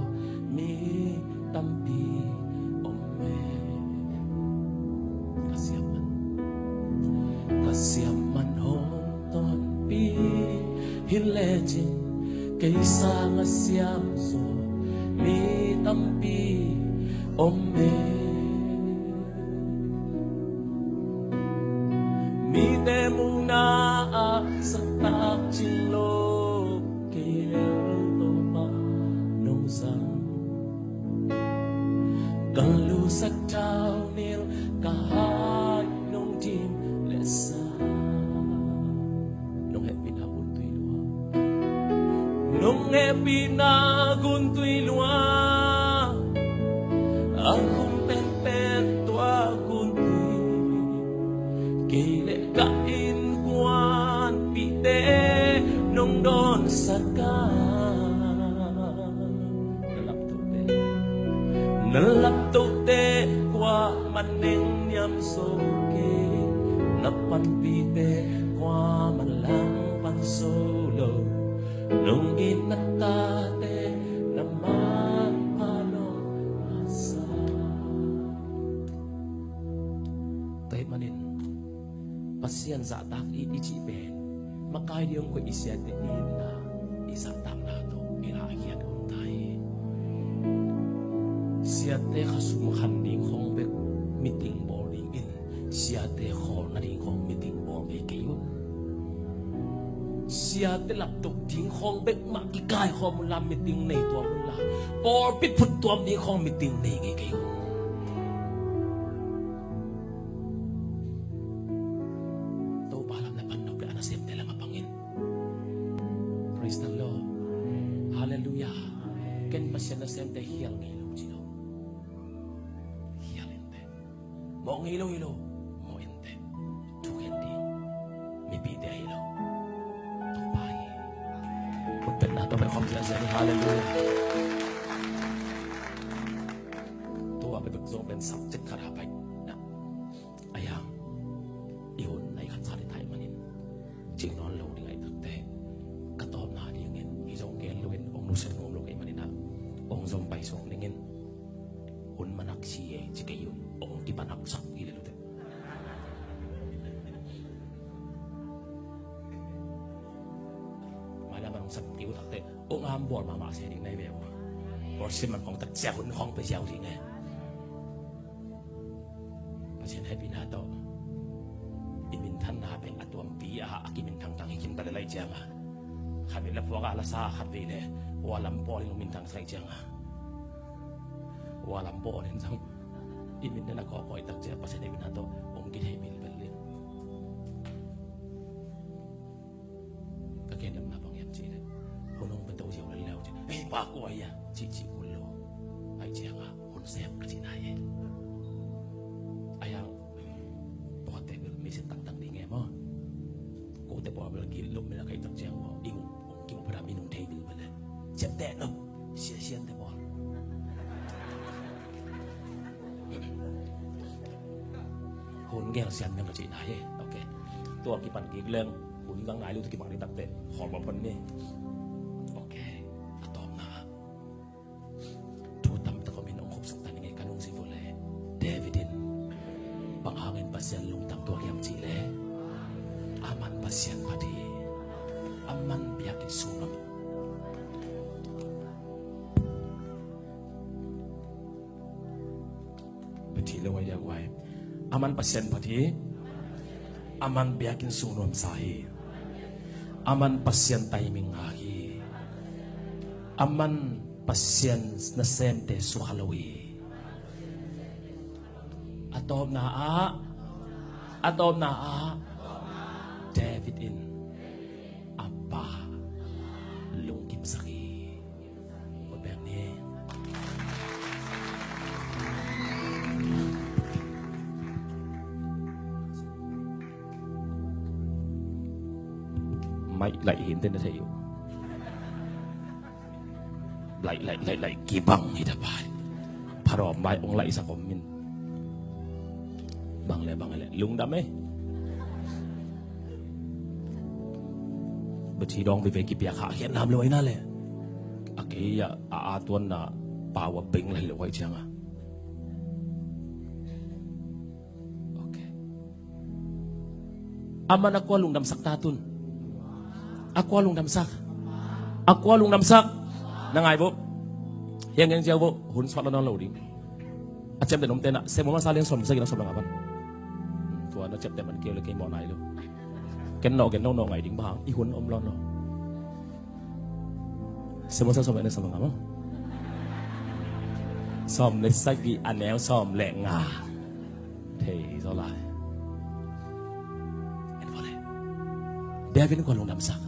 mi tampi om e. Ka siam man, ka siam man hong tonpih hi lecin, Kei sang a siam zaw mi tampi om e. Mite muhna ah zaktak cing lo, kei lel Topa nong zang. Ka lusak thau nil, ka hai nong dim leh sa. Nong hehpihna guntui lua, nong hehpihna guntui lua, a khum penpen tua guntui, kei leh ka innkuanpihte nong dawnsak a. Na laptohte, na laptohte kuamah nengniam zo kei, na panpihte kuamah langpang zo lo. Nong it na tate na manpha nong ngahsak. Tua ahih manin Pasian zahtak i, i cih pen makai ding hong koih i siate itna, i zahtakna tawh i lahkhiat om ta hi. Siate khasum khan ding khawng bek meeting bawl dingin, siate khawlna ding khawng meeting bawl ngei kei un. Siate laptoh ding khawng bek mah kikaikhawm unla, meeting nei tuam unla, pawlpi phut tuam ding khawng meeting nei ngei kei un. Topa lam na pan nop leh a nasemte lam a pang in. Praise the Lord. Hallelujah. Ken Pasian nasemte khial ngei lo ci lo. Khial in teh. Mawh ngei lo hi lo. Mawh in teh. Thukhen ding mipite hi lo. Topa hi. Khutbetna tawh bek khawm ziahziah ni. Hallelujah. Tua bek zo pen subject khat a pai na. Ahi hang i hun nai khat sa ding ahih manin cing nawn lo ding ahih takteh, ka tawpna dingin hih zong gen loin hong nusia nuam lo ka hih manin ah, hong zom paisuak ning in. Hun man hak si e ci kei un, hong kipan haksak hi lel uh teh. Mailam man hong sap kei uh takteh, hong am bawl mahmah se ding na hi ve uh. Worship man khawng tak ciang hun khawng pia ziau ding e. Pasian hehpihna tawh i minthanna pen a tuampi a, a kiminthang thang hi kim ta lel ahih ciang a, khatvei la phuak a la sa, khatvei le ua lam pawl in hong minthang sa ahih ciang a, ua lam pawl in zong i min na kawkawi tak ciang Pasian hehpihna tawh hong kithei bilbel in. Ka gendamna bang hiam cih leh, hun hong pia to ziau lel leu cih, "Ei, pa kua hi a?" cih cih kul lo. Ahih ciang a hun sem ka cihna hi. Ahi hang pawlkhatte bel mi sin tangtang ding e maw. Kote pawl bel gilo mel a ka hih tak ciang maw, i hong kimu pha mi nong thei bilbel e. Siante lo, sia siante pawl. Hun gel sian meng ka cihna hi. Ok. Tua kipan kik leng hun zang nai lo, tua kipan kik takteh khawl mawk pon ni. Ok. A tawpna ah, thu tampi tak om in hong khupsuk ta ning e, ka nungzui vua leh, David in bang hangin Pasian lungtang tuak hiam cih leh, aman Pasian phat hi. Aman biakinn sung nuam. Bia thei lo a, ia guai. Aman Pasian phat hi. Aman biakinn sung nuamsa hi. Aman Pasian timing ngak hi. Aman Pasian nasemte sukha lo hi. A tawpna ah, a tawpna ah, David in a pa lungkimsak hi. Kut beng ni. Mic laih hi inteh na thei uh. Laih, laih, laih, laih, kibang hi ta pai. Pharau mic hong laihsak om in. Bang le bang le lungdam ei. Bia thei dawng veve kipia kha khian lam lo ahi na le. A kei a, a, a tuanna power bank laih lo ahih ciang a. Ok. Aman a kua lungdamsak ta tun? A kua lungdamsak? A kua lungdamsak? Na ngai vo. Hiang gen ziau vo. Hun suak lo nawn lo ding. A ciamteh nomte na sem masa lian sawm sagih na sawm le nga pan. Tua na ciamteh man keu le kei mawh nai lo. Ken nawh gen nawh nawh ngai ding bang hang i hun om lawn lo. Sem masa sawm le nga, sawm le nga maw? Sawm le sagih a neu sawm le nga. Thei zaw lai. En vo le. David in kua lungdamsak?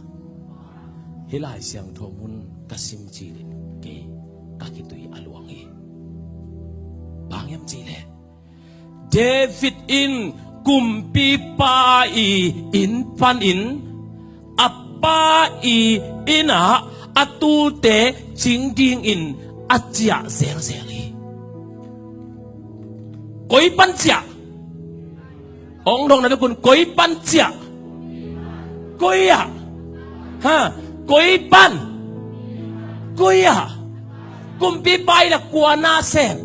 Hih Lai Siangtho mun ka sim cilin kei ka khitui a luang hi. Bang hiam cihleh David in kumpipa i inn panin a pa i inn ah a tuute cing dingin a ciah zelzel hi. Koi pan ciah? Hong dong na bekun koi pan ciah? Koi ah? Ha? Koi pan? Koi ah? Kumpipa in a kua na sem?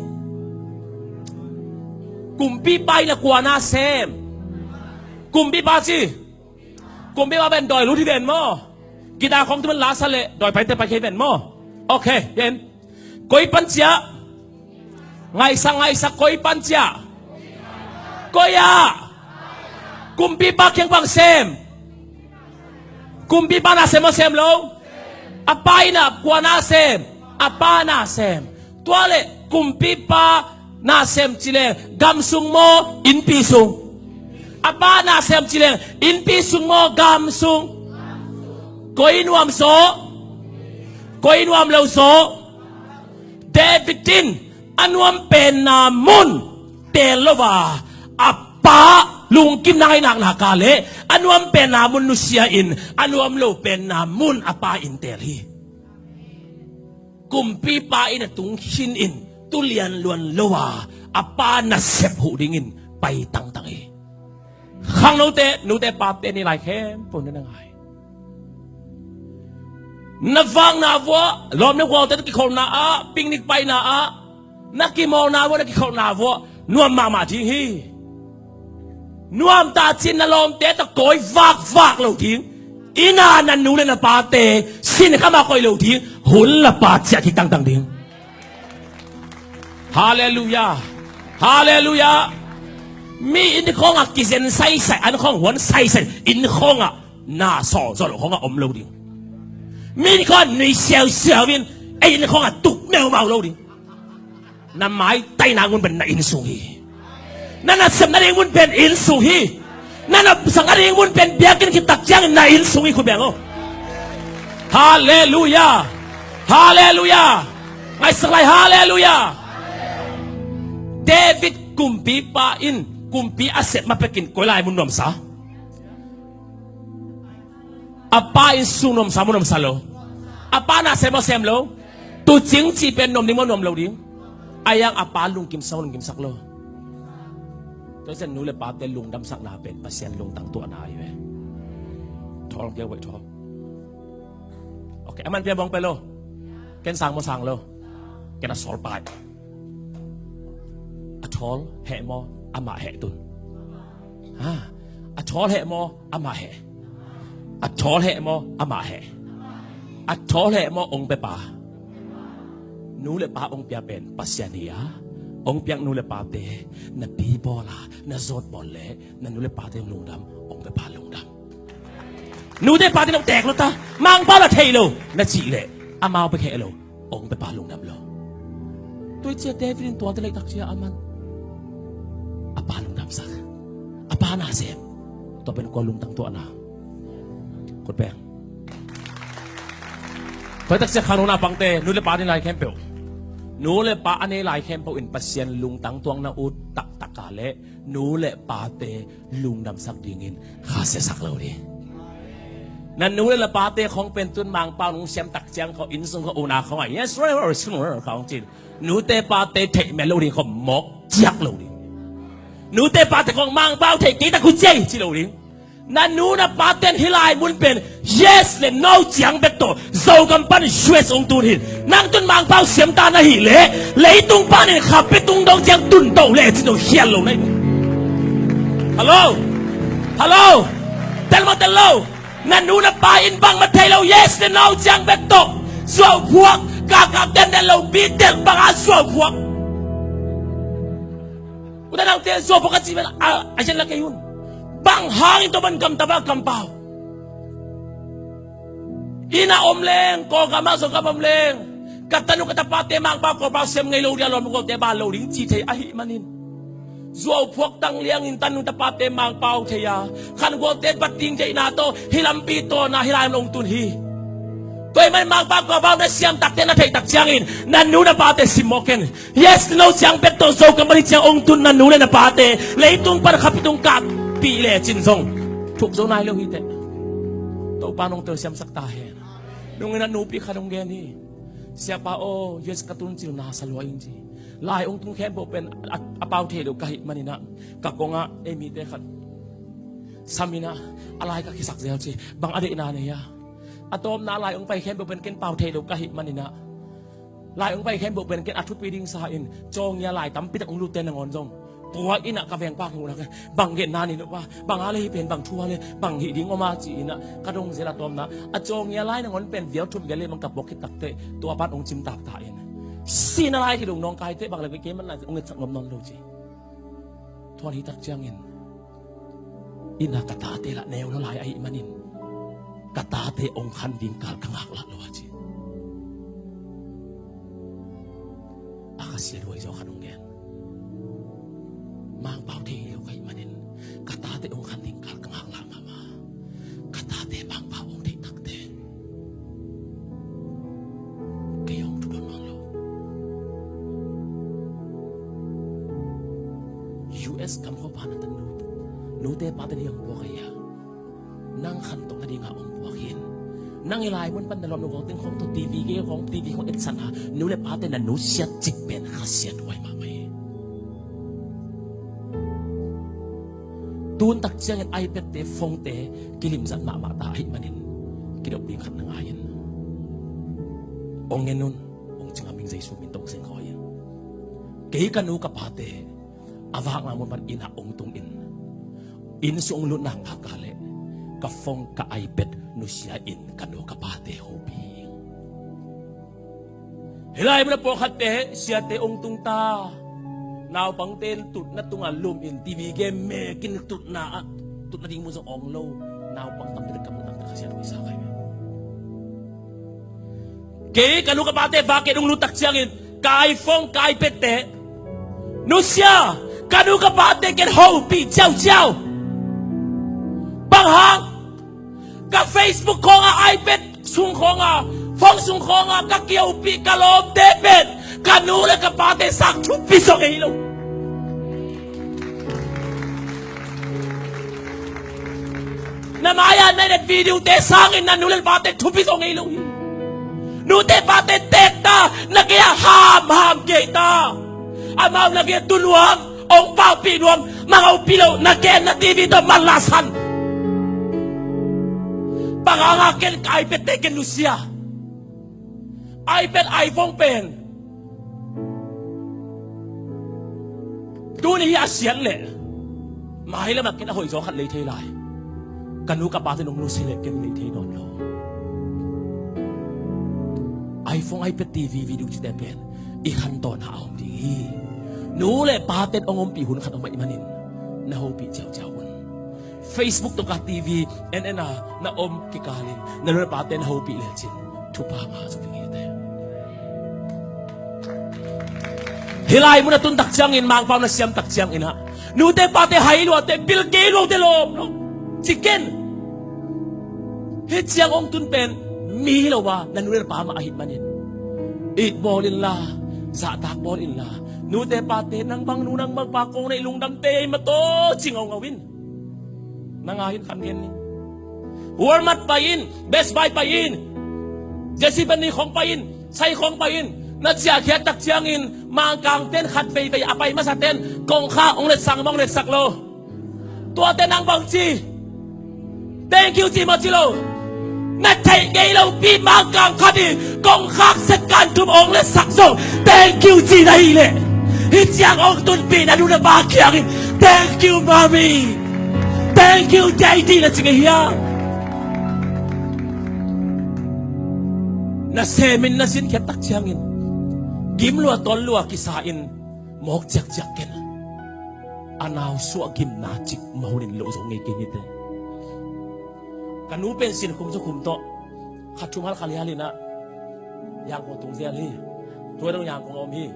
Kumpipa in a kua na sem? Kumpipa ci. Kumpipa pen dawi lut hi ven maw? Guitar khawng tu man la sa le dawi paite pai kei ven maw? Ok, yen. Koi pan ciah? Ngaihsak, ngaihsak, koi pan ciah? Koi ah? Kumpipa kiang pan sem. Kumpipa na sem maw sem lo? A pa in a kua na sem? A pa na sem. Tua le kumpipa na sem cileng gam sung maw innpi sung? A pa na sem cileng innpi sung maw gam sung? Koi nuam zaw? Koi nuam lo zaw? David in a nuam penna mun teel lo a, a pa lungkimna ngaihna nakna ka le a nuam penna mun nusia in a nuam lo penna mun a pa in teel hi. Kumpipa in a tung khin in tu lian luan lo a, a pa nasep huh dingin pai tangtang hi. Khangnote, nute pate, ni lai khempeuh na na ngai. Na vakna vuah lawm le gualte na kikholhna ah, picnic paina ah, na kimawlna vuah, na kikholhna vuah nuam mahmah ding hi. Nuam ta cin na lawmte tawh kawi vakvak lo ding. Inn ah na nu le na pate sin kha mah koih lo ding. Hun la pa ciah kik tangtang ding. Halleluiah. Halleluiah. Mi inn khawngah kizen saisai, an khawng huan saisai, inn khawngah na sawlsawh lo khawngah om lo ding. Mi inn khawngah nui siausiau in ei inn khawngah tuk meumau lo ding. Na maitaina mun pen na inn sung hi. Na nasepna ding mun pen inn sung hi. Na nasepna ding mun pen biakinn kitak ciangin na inn sung hi, khut beng aw. Halleluiah. Halleluiah. Ngaihsak lai, halleluiah. David kumpipa in kumpi a sep ma pekin koi lai mun nuamsa? A pa inn sung nuamsa maw nuamsa lo? A pa na sem maw sem lo? Tuucing cih pen nuam ding maw nuam lo ding? A yang a pa lungkimsak maw lungkimsak lo? Tua ciang nu le pate lungdamsakna pen Pasian lungtang tuahna ahi ve. Thawl kei uh, thawl. Ok, a man pia bawng pe lo. Ken sang maw sang lo? Ken a sawl pai. A thawl heh maw, amah heh tun? Ha? A thawl heh maw, amah heh? A thawl heh maw, amah heh? A thawl heh maw, ong pe pa? Nu le pa ong pia pen Pasian hi a, ong piak nu le pate na pi bawl a, na zawt bawl le na nu le pate lungdam, ong pe pa lungdam. Nute pate nong tek lo ta, Mangpau la thei lo na cih leh amau pe kheh lo, ong pe pa lungdam lo. Tua hi ciah David in tuate leitak ciah a man a pa lungdamsak, a pa na sem. Tua pen kua lungtang tuahna? Khut beng. Tua hi tak ciah khangno na pangte, nu le pa a nei lai khempeuh, nu le pa a nei lai khempeuh in Pasian lungtang tuahna ut taktak a leh nu le pate lungdamsak dingin khasiasak lo ding. Na nu le na pate khawng pen tun Mangpau nong siam tak ciang khawng inn sung khawng una khawng a, "Yes, right, right, right," khawng cin. Nute pate theih mel lo ding khawng mawk ciak lo ding. Nute pate khawng Mangpau theih kei tak uh ciai ci lo ding. Na nu na paten hih lai mun pen yes le no ciang bek tawh Zogam pan U S hong tun hi. Nang tun Mangpau siam ta na hih leh leitung panin khapi tung dong ciang tun to le ci to khial lo na hi. Hello. Hello. Tel maw tel lo? Na nu na pa in bangmah thei lo, yes le no ciang bek tawh zuauphuak, kakak den den lo, pi tel banga zuauphuak. U te nau te, zuauphuak a ci pen a, a hian la kei un. Bang hangin tua ban gamta ba kampau? Inn ah om leng, Kawlgam ah Zogam om leng, ka tanu ka tapate Mangpau Kawlpau sem ngei lo ding a, lawm gualte ban lo ding ci thei ahih manin, zuauphuak tang liangin tanu tapate Mangpau thei a, khan gualte bat ding deihna tawh hih lampi tawnah hih lai mun hong tun hi. Tua ahih manin Mangpau Kawlpau na siam takte na theih tak ciangin na nu na pate simmawh ken. Yes no ciang bek tawh Zogam ah hih ciang hong tun na nu le na pate, leitung pan khapi tung kahpih lecin zong thuk zo nai lo hi teh. Topa nong telsiamsak ta hen. Nungin a nupi khat hong gen hi. Siapa aw, U S ka tun cil na sa lua ing ci. Lai hong tung khempeuh pen a, a pau thei lo ka hih manin ah, ka kongah ei mite khat sam in ah, a lai ka kisak zel ci. Bang a deihna nei a? A tawpna, lai hong pai khempeuh pen ken pau thei lo ka hih manin ah, lai hong pai khempeuh pen ken a thupi ding sa in, Chawngia lai tampi tak hong lutte nangawn zong tua inn ah ka vengpa kiang un ah, bang genna nei lo pa, bang a le hih pen bang thu a le, bang hih ding om a ci in ah ka dong zel a, tawpna a Chawngia lai nangawn pen vial thum vial le bang ka puak khit takteh tua pan hong cimtak ta in, sihna lai thei lo nawngkaite bang le kei man lai hong etsak nuam nawn lo ci. Thuan hi tak ciangin, inn ah ka tate lah neu lo lai ahih manin, ka tate hong khan ding kal ka ngaklah lo a ci. A khasia luai zaw khat hong gen. Mangpau thei lo ka hih manin, ka tate hong khan ding kal ka ngaklah mahmah. Ka tate Mangpau hong theih takteh kei hong thudon nawn lo. U S gam khua pan a tanu, nute pate ni hong puak ahi a, nang khantoh nadinga hong puak hi. Nang i lai mun pan na lawm lo gawng teng khawng tawh T V gei khawng, T V khawng etsan a, nu le pate na nusiat cik pen khasia luai mahmah hi. Tun tak ciangin iPad te, phone te kilimzat mahmah ta ahih manin, kidop ding khat na ngai in. Hong ngen un, hong ci ngam ing, Jesu min tawh hong seng khawi in. Kei ka nu ka pate a vakna mun pan inn ah hong tung in, inn sung hong lut nak ngak a leh ka phone, ka iPad nusia in ka nu ka pate hopih hi. Hih lai mun a pawlkhatte siate hong tung ta. Naupangte in tutna tungah lum in, T V game mek in, tutna ah, tutna ding mun zong awng lo. Naupang tampi tak, ka mu tampi tak khasia luai sa kha hi. Kei ka nu ka pate vak in hong lut tak ciangin ka iPhone, ka iPad te nusia, ka nu ka pate ken hopih ciauciau. Bang hang? Ka Facebook khawngah, iPad sung khawngah, phone sung khawngah ka kihopih ka lawmte pen ka nu le ka pate sang thupi zaw ngei lo. Na mai-ah na et video te sangin na nu le pate thupi zaw ngei lo hi. Nute pate teekta, na gei-ah hamham geita. Amau na gei-ah tu nuam, hong paupih nuam, mangopih lo, na genna T V tawh manlahsan. Bang hanga ken ka iPad te ken nusia? iPad, iPhone pen tuni hi a siat leh mai lamah ken a hoihzaw khat lei thei lai. Ka nu ka pate nong nusia leh ken lei thei nawn lo. iPhone, iPad, T V, video cite pen i khantawn a om ding hi. Nu le pate hong ompih hun khat om ahih manin na hopih ciauciau un. Facebook tawh ka T V en en a na om kikalin na nu le pate na hopih lecin thupha ngah zaw ding hi te. Hih lai mun a tun tak ciangin, Mangpau na siam tak ciangin ah, nute pate hai luate, bil kei luate lawm lo ci ken. Hih ciang hong tun pen mi hi lo a, na nu le na pa mah ahih manin it bawl inla, zahtak bawl inla, nute pate, nang bang nu nang bang pa kong neih lungdam tei ei mataw ci ngaungau in. Na ngai in, khan gen ni. Walmart pai in, Best Buy pai in, J C Penney khawng pai in, sai khawng pai in. Na ciahkhiat tak ciangin Mangkangte'n khat veivei a pai masate'n kongkhak hong letsak maw, hong letsak lo? Tuate nang bang ci? Thank you ci maw ci lo? Na theih ngei lopi Mangkang khat in kongkhak second thum hong letsak zong thank you ci na hih leh, hih ciang hong tunpih na nu na pa kiangin thank you mommy, thank you daddy na ci ngei hiam? Nasemin na sinkhiat tak ciangin gim lua tawn lua kisa in mawk ciakciak ken. A nau suah gimna cik mahunin loh zo ngei kei nite. Ka nu pen sin khum zu khum tawh kha thum hal kha li hal inah Yangkong tung zel hi. Tua dong Yangkong a om hi.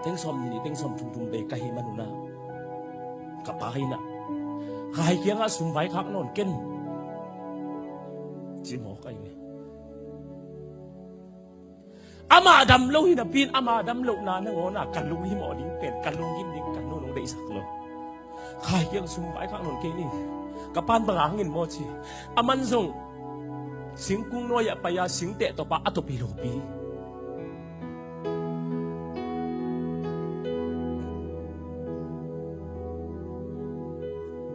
Teng sawm ni, teng sawm thum thum bei ka hi manunah ka pa hi inah, ka hai kiangah sum vaikhak nawn ken ci mawk ahi ve. Amah dam lo hi napi in, amah dam lohna nangawn ah ka lunghimawh ding pen, ka lunggim ding ka nu nong deihsak lo. Khai kiang sum vaikhak nawn kei ni. Ka pan bang a hangin maw ci. A man zong singkung nuai-ah pai-a singteh tawpa a tawpi lopi.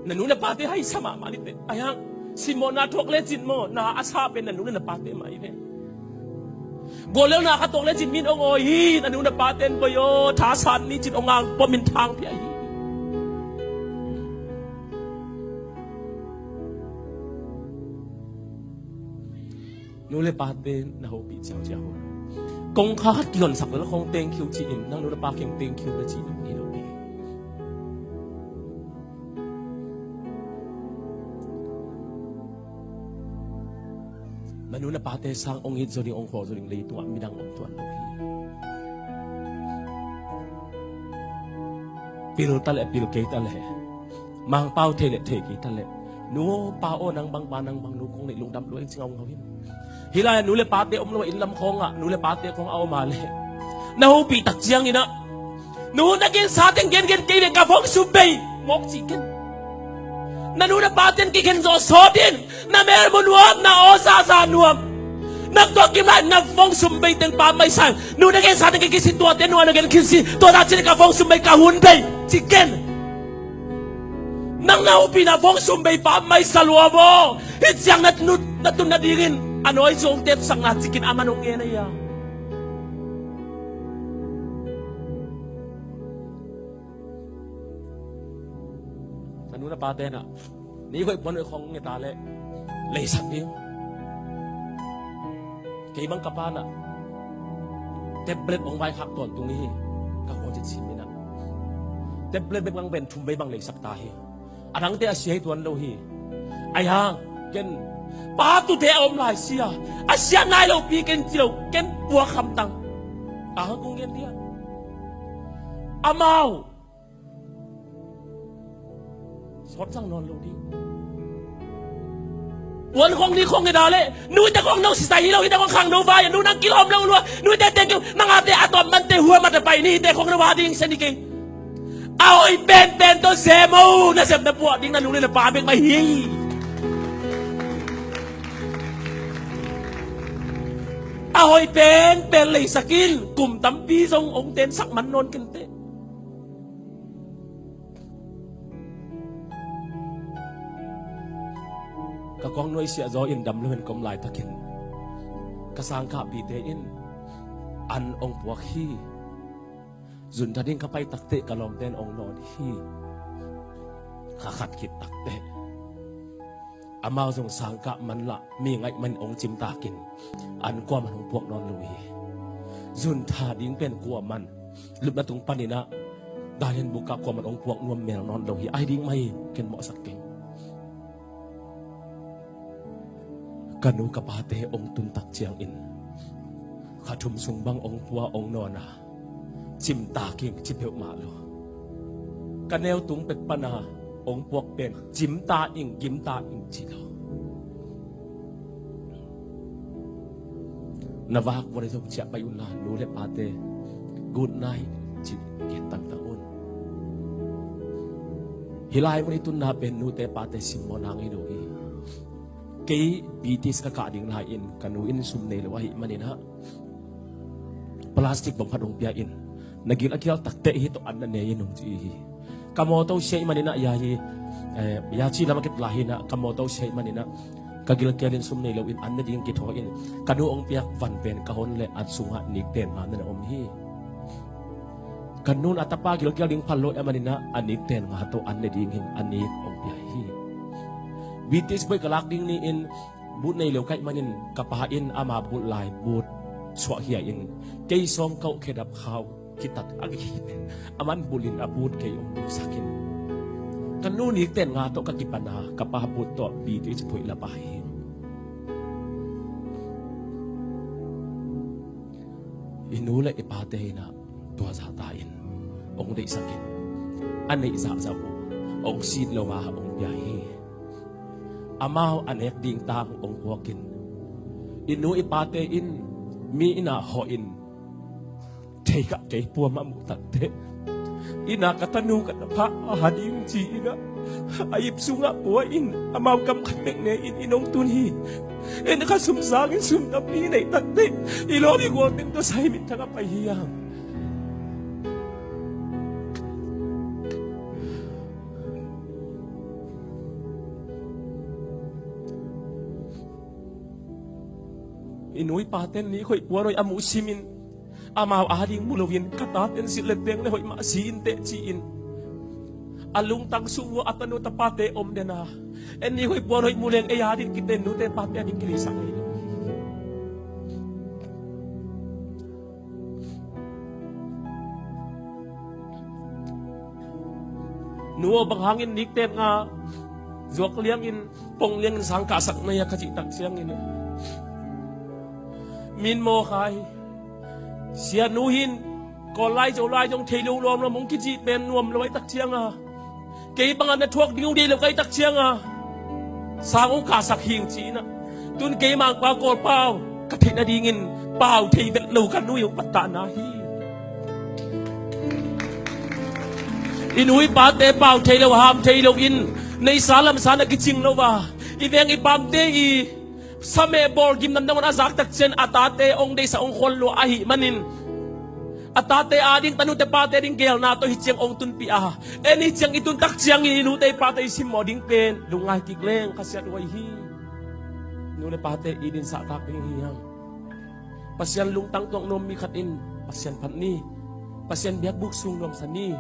Na nu na pate haisa mahmah ni teh. Ahi hang simmawhna thuak lecin maw, na a sa pen na nu na pate mah hi ve. Guallelna kha tuak lecin min ong awi hi. Na nu na pate in boi aw, thasan ni cin ong ang pom in thang pia hi. Nu le pate na hopih ciauciau. Kong kha khat kihonsak lel khong thank you ci in, nang nu na pa keng thank you na ci lo hi lo hi. Na nu na pate sang ong it zo ding, ong khaw zo ding leitungah midang om tuan lo hi. Pil ta leh pil kei ta leh, Mangpau thei leh thei kei ta leh, nu pa aw, nang bang pa nang bang nu kong neih lungdam lua ing ci ngaungau in. Hih lai-ah nu le pate om lo a, inn lam khawngah nu le pate khawng a om a leh, na hopih tak ciangin ah, nu na gensa teng gengen kei leh ka phone sum bei mawk cih ken. Na nu na pate in kikhen zawh sawt in, na mel mu nuam, na aw zahzah nuam. Na tua kim lai na phone sum bei teng pa mai sang, nu na gensa teng kei kisi tuate, nu na gen kisi tuate, cih leh ka phone sum bei, ka hun bei cih ken. Nang na hopihna phone sum bei pa mai sa lua maw? Hih ciang na nu na tun nadingin a nawi zong tepsakna cikin a man ong ngen a ia. Na nu na pate na ni hoih puan hoih khong nge ta leh leisak ding. Kei bang ka pa na tablet ong vaikhak tawntung hi. Ka kong cit sim inah tablet bek bang ben thum bei bang leisak ta hi. A dangte a sia hi tuan lo hi. Ahi hang ken pa tute a om lai sia, a sia nai lopi ken ci lo, ken puak hamtang. A hang kong gen dia amau sawt sang nawn lo ding. Puan khong ni khong i da leh, nuite khong no sisai hi lo, hite khong khang no vai, nu nang kilawm lo lua, nuite teng keu, nangate a tawm mante hua mate pai ni, hite khong no va ding sia ni kei. A hoih penpen tawh sem o, na sem na puah ding na nu le na pa bek mah hi. A hoih penpen leisak in, kum tampi zong ong tensak man nawn kenteh. Ka kong nuaisiah zaw in dam lo hen ka om laitakin ka sangkahpite in an ong puak hi. Zun tha ding ka pai takteh ka lawmte in ong nawn hi. Kha khat khit takteh amau zong sangkah manlah mi ngaih man ong cimtakin an kuaman hong puak nawn lo hi. Zun tha ding pen kuaman lupna tung paninah dalian bukah kuaman ong puak nuam mel nawn lo hi. Ai ding mah hi, ken mawhsak keng. Ka nu ka pate ong tuntak ciangin kha thum sung bang ong pua ong nawna cimta king ci peuhmah lo. Ka neu tung pek pana ong puak pen cimta ing gimta ing ci lo. Na vak vua le zong ciah pai unla nu le pate good night ci gen tangtang un. Hih lai mun i tunna pen nute pate simmawhna ngei lo hi. Kei B T S ka kah ding lai-in ka nu in sum nei lo ahih maninah plastic bawm khat hong pia in, na gil a kial takteh hih tawh an na nei in hong ci hi. Ka mawtaw sia ih maninah ia hi, eh, ia ci lam a kep lai hinah ka mawtaw sia ih maninah ka gilkial in sum nei loin an ne ding kithawi in ka nu hong piak van pen ka hon le an sungah nikten nga na om hi. Ka nun a tapa gilkial ding phal lo ih maninah a nikten nga tawh an ne ding hin a nik hong pia hi. B T S boih ka lak ding ni-in But nei lo ka hih manin ka pa in ama bulh lai but suahkhia in kei sawng kauh khedap khau kitat a gige pen aman bulhin a but kei hong bulhsak in. Ka nu nikten nga tawh ka kipan a ka pa but tawh bit i ci phoih lap a hi. I nu le i pate in ah tua zahta in hong deihsak in a neih zahzah uh hong sit lo a hong pia hi. Amau a nek ding tang hong puak in i nu i pate in mi in ah hawh in thei kah kei puam a muh takteh in ah ka tanu ka tapa a ha ding ci in ah a ip sungah pua in amau kam khat bek ne in in hong tun hi. En kha sum sangin sum tampi neih takteh i lawm i gual teng tawh sai minthang a pai hi hang. I nu i paten nih hoih puan hoih a muh simin amau ading mu loin ka taten silh le teng le hoih mah si inteh ci-in a lungtang sung uh a tanu tapate om den a, en nih hoih puan hoih mu leng ei ading kiten nute pate ading kileisak ngei lo. Nu aw, bang hangin nikten nga zuak liangin pong liangin sang kahsak na hia ka cih tak ciangin min maw khai. Sia nu hin Kawl lai Zo lai zong thei lo lawmlawm hong kicih pen nuam lo ai tak cianga kei bangah na thuak ding uh dei lo kai tak cianga sang hong kahsak hing ci-in ah tun kei mangpa Kawl pau ka theih nadingin pau thei vet lo ka nu i hong pattahna hi. I nu i pate pau thei lo ham thei lo in neisa lamsa na kicing lo a i veng i pamte i sameh bawl gimnam nangawn a zak tak cian a tate hong deihsak hong khual lua ahih manin a tate ading tanute pate ding gelna tawh hi ciang hong tunpih a en hi ciang i tun tak ciangin i nute i pate i simmawh ding pen lungngai kik leng khasiat huai hi. Nu le pate i din sahtak ding hi hang. Pasian lungtang tuak nuam mi khat in Pasian phat ni. Pasian biakbuk sung nuamsa ni.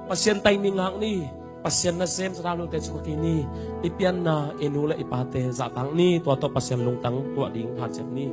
Pasian taimi ngak ni. Pasian nasem Sathau lungte sung kei ni. I pianna i nu le i pate zahtak ni. Tua tawh Pasian lungtang tuah ding hanciam ni.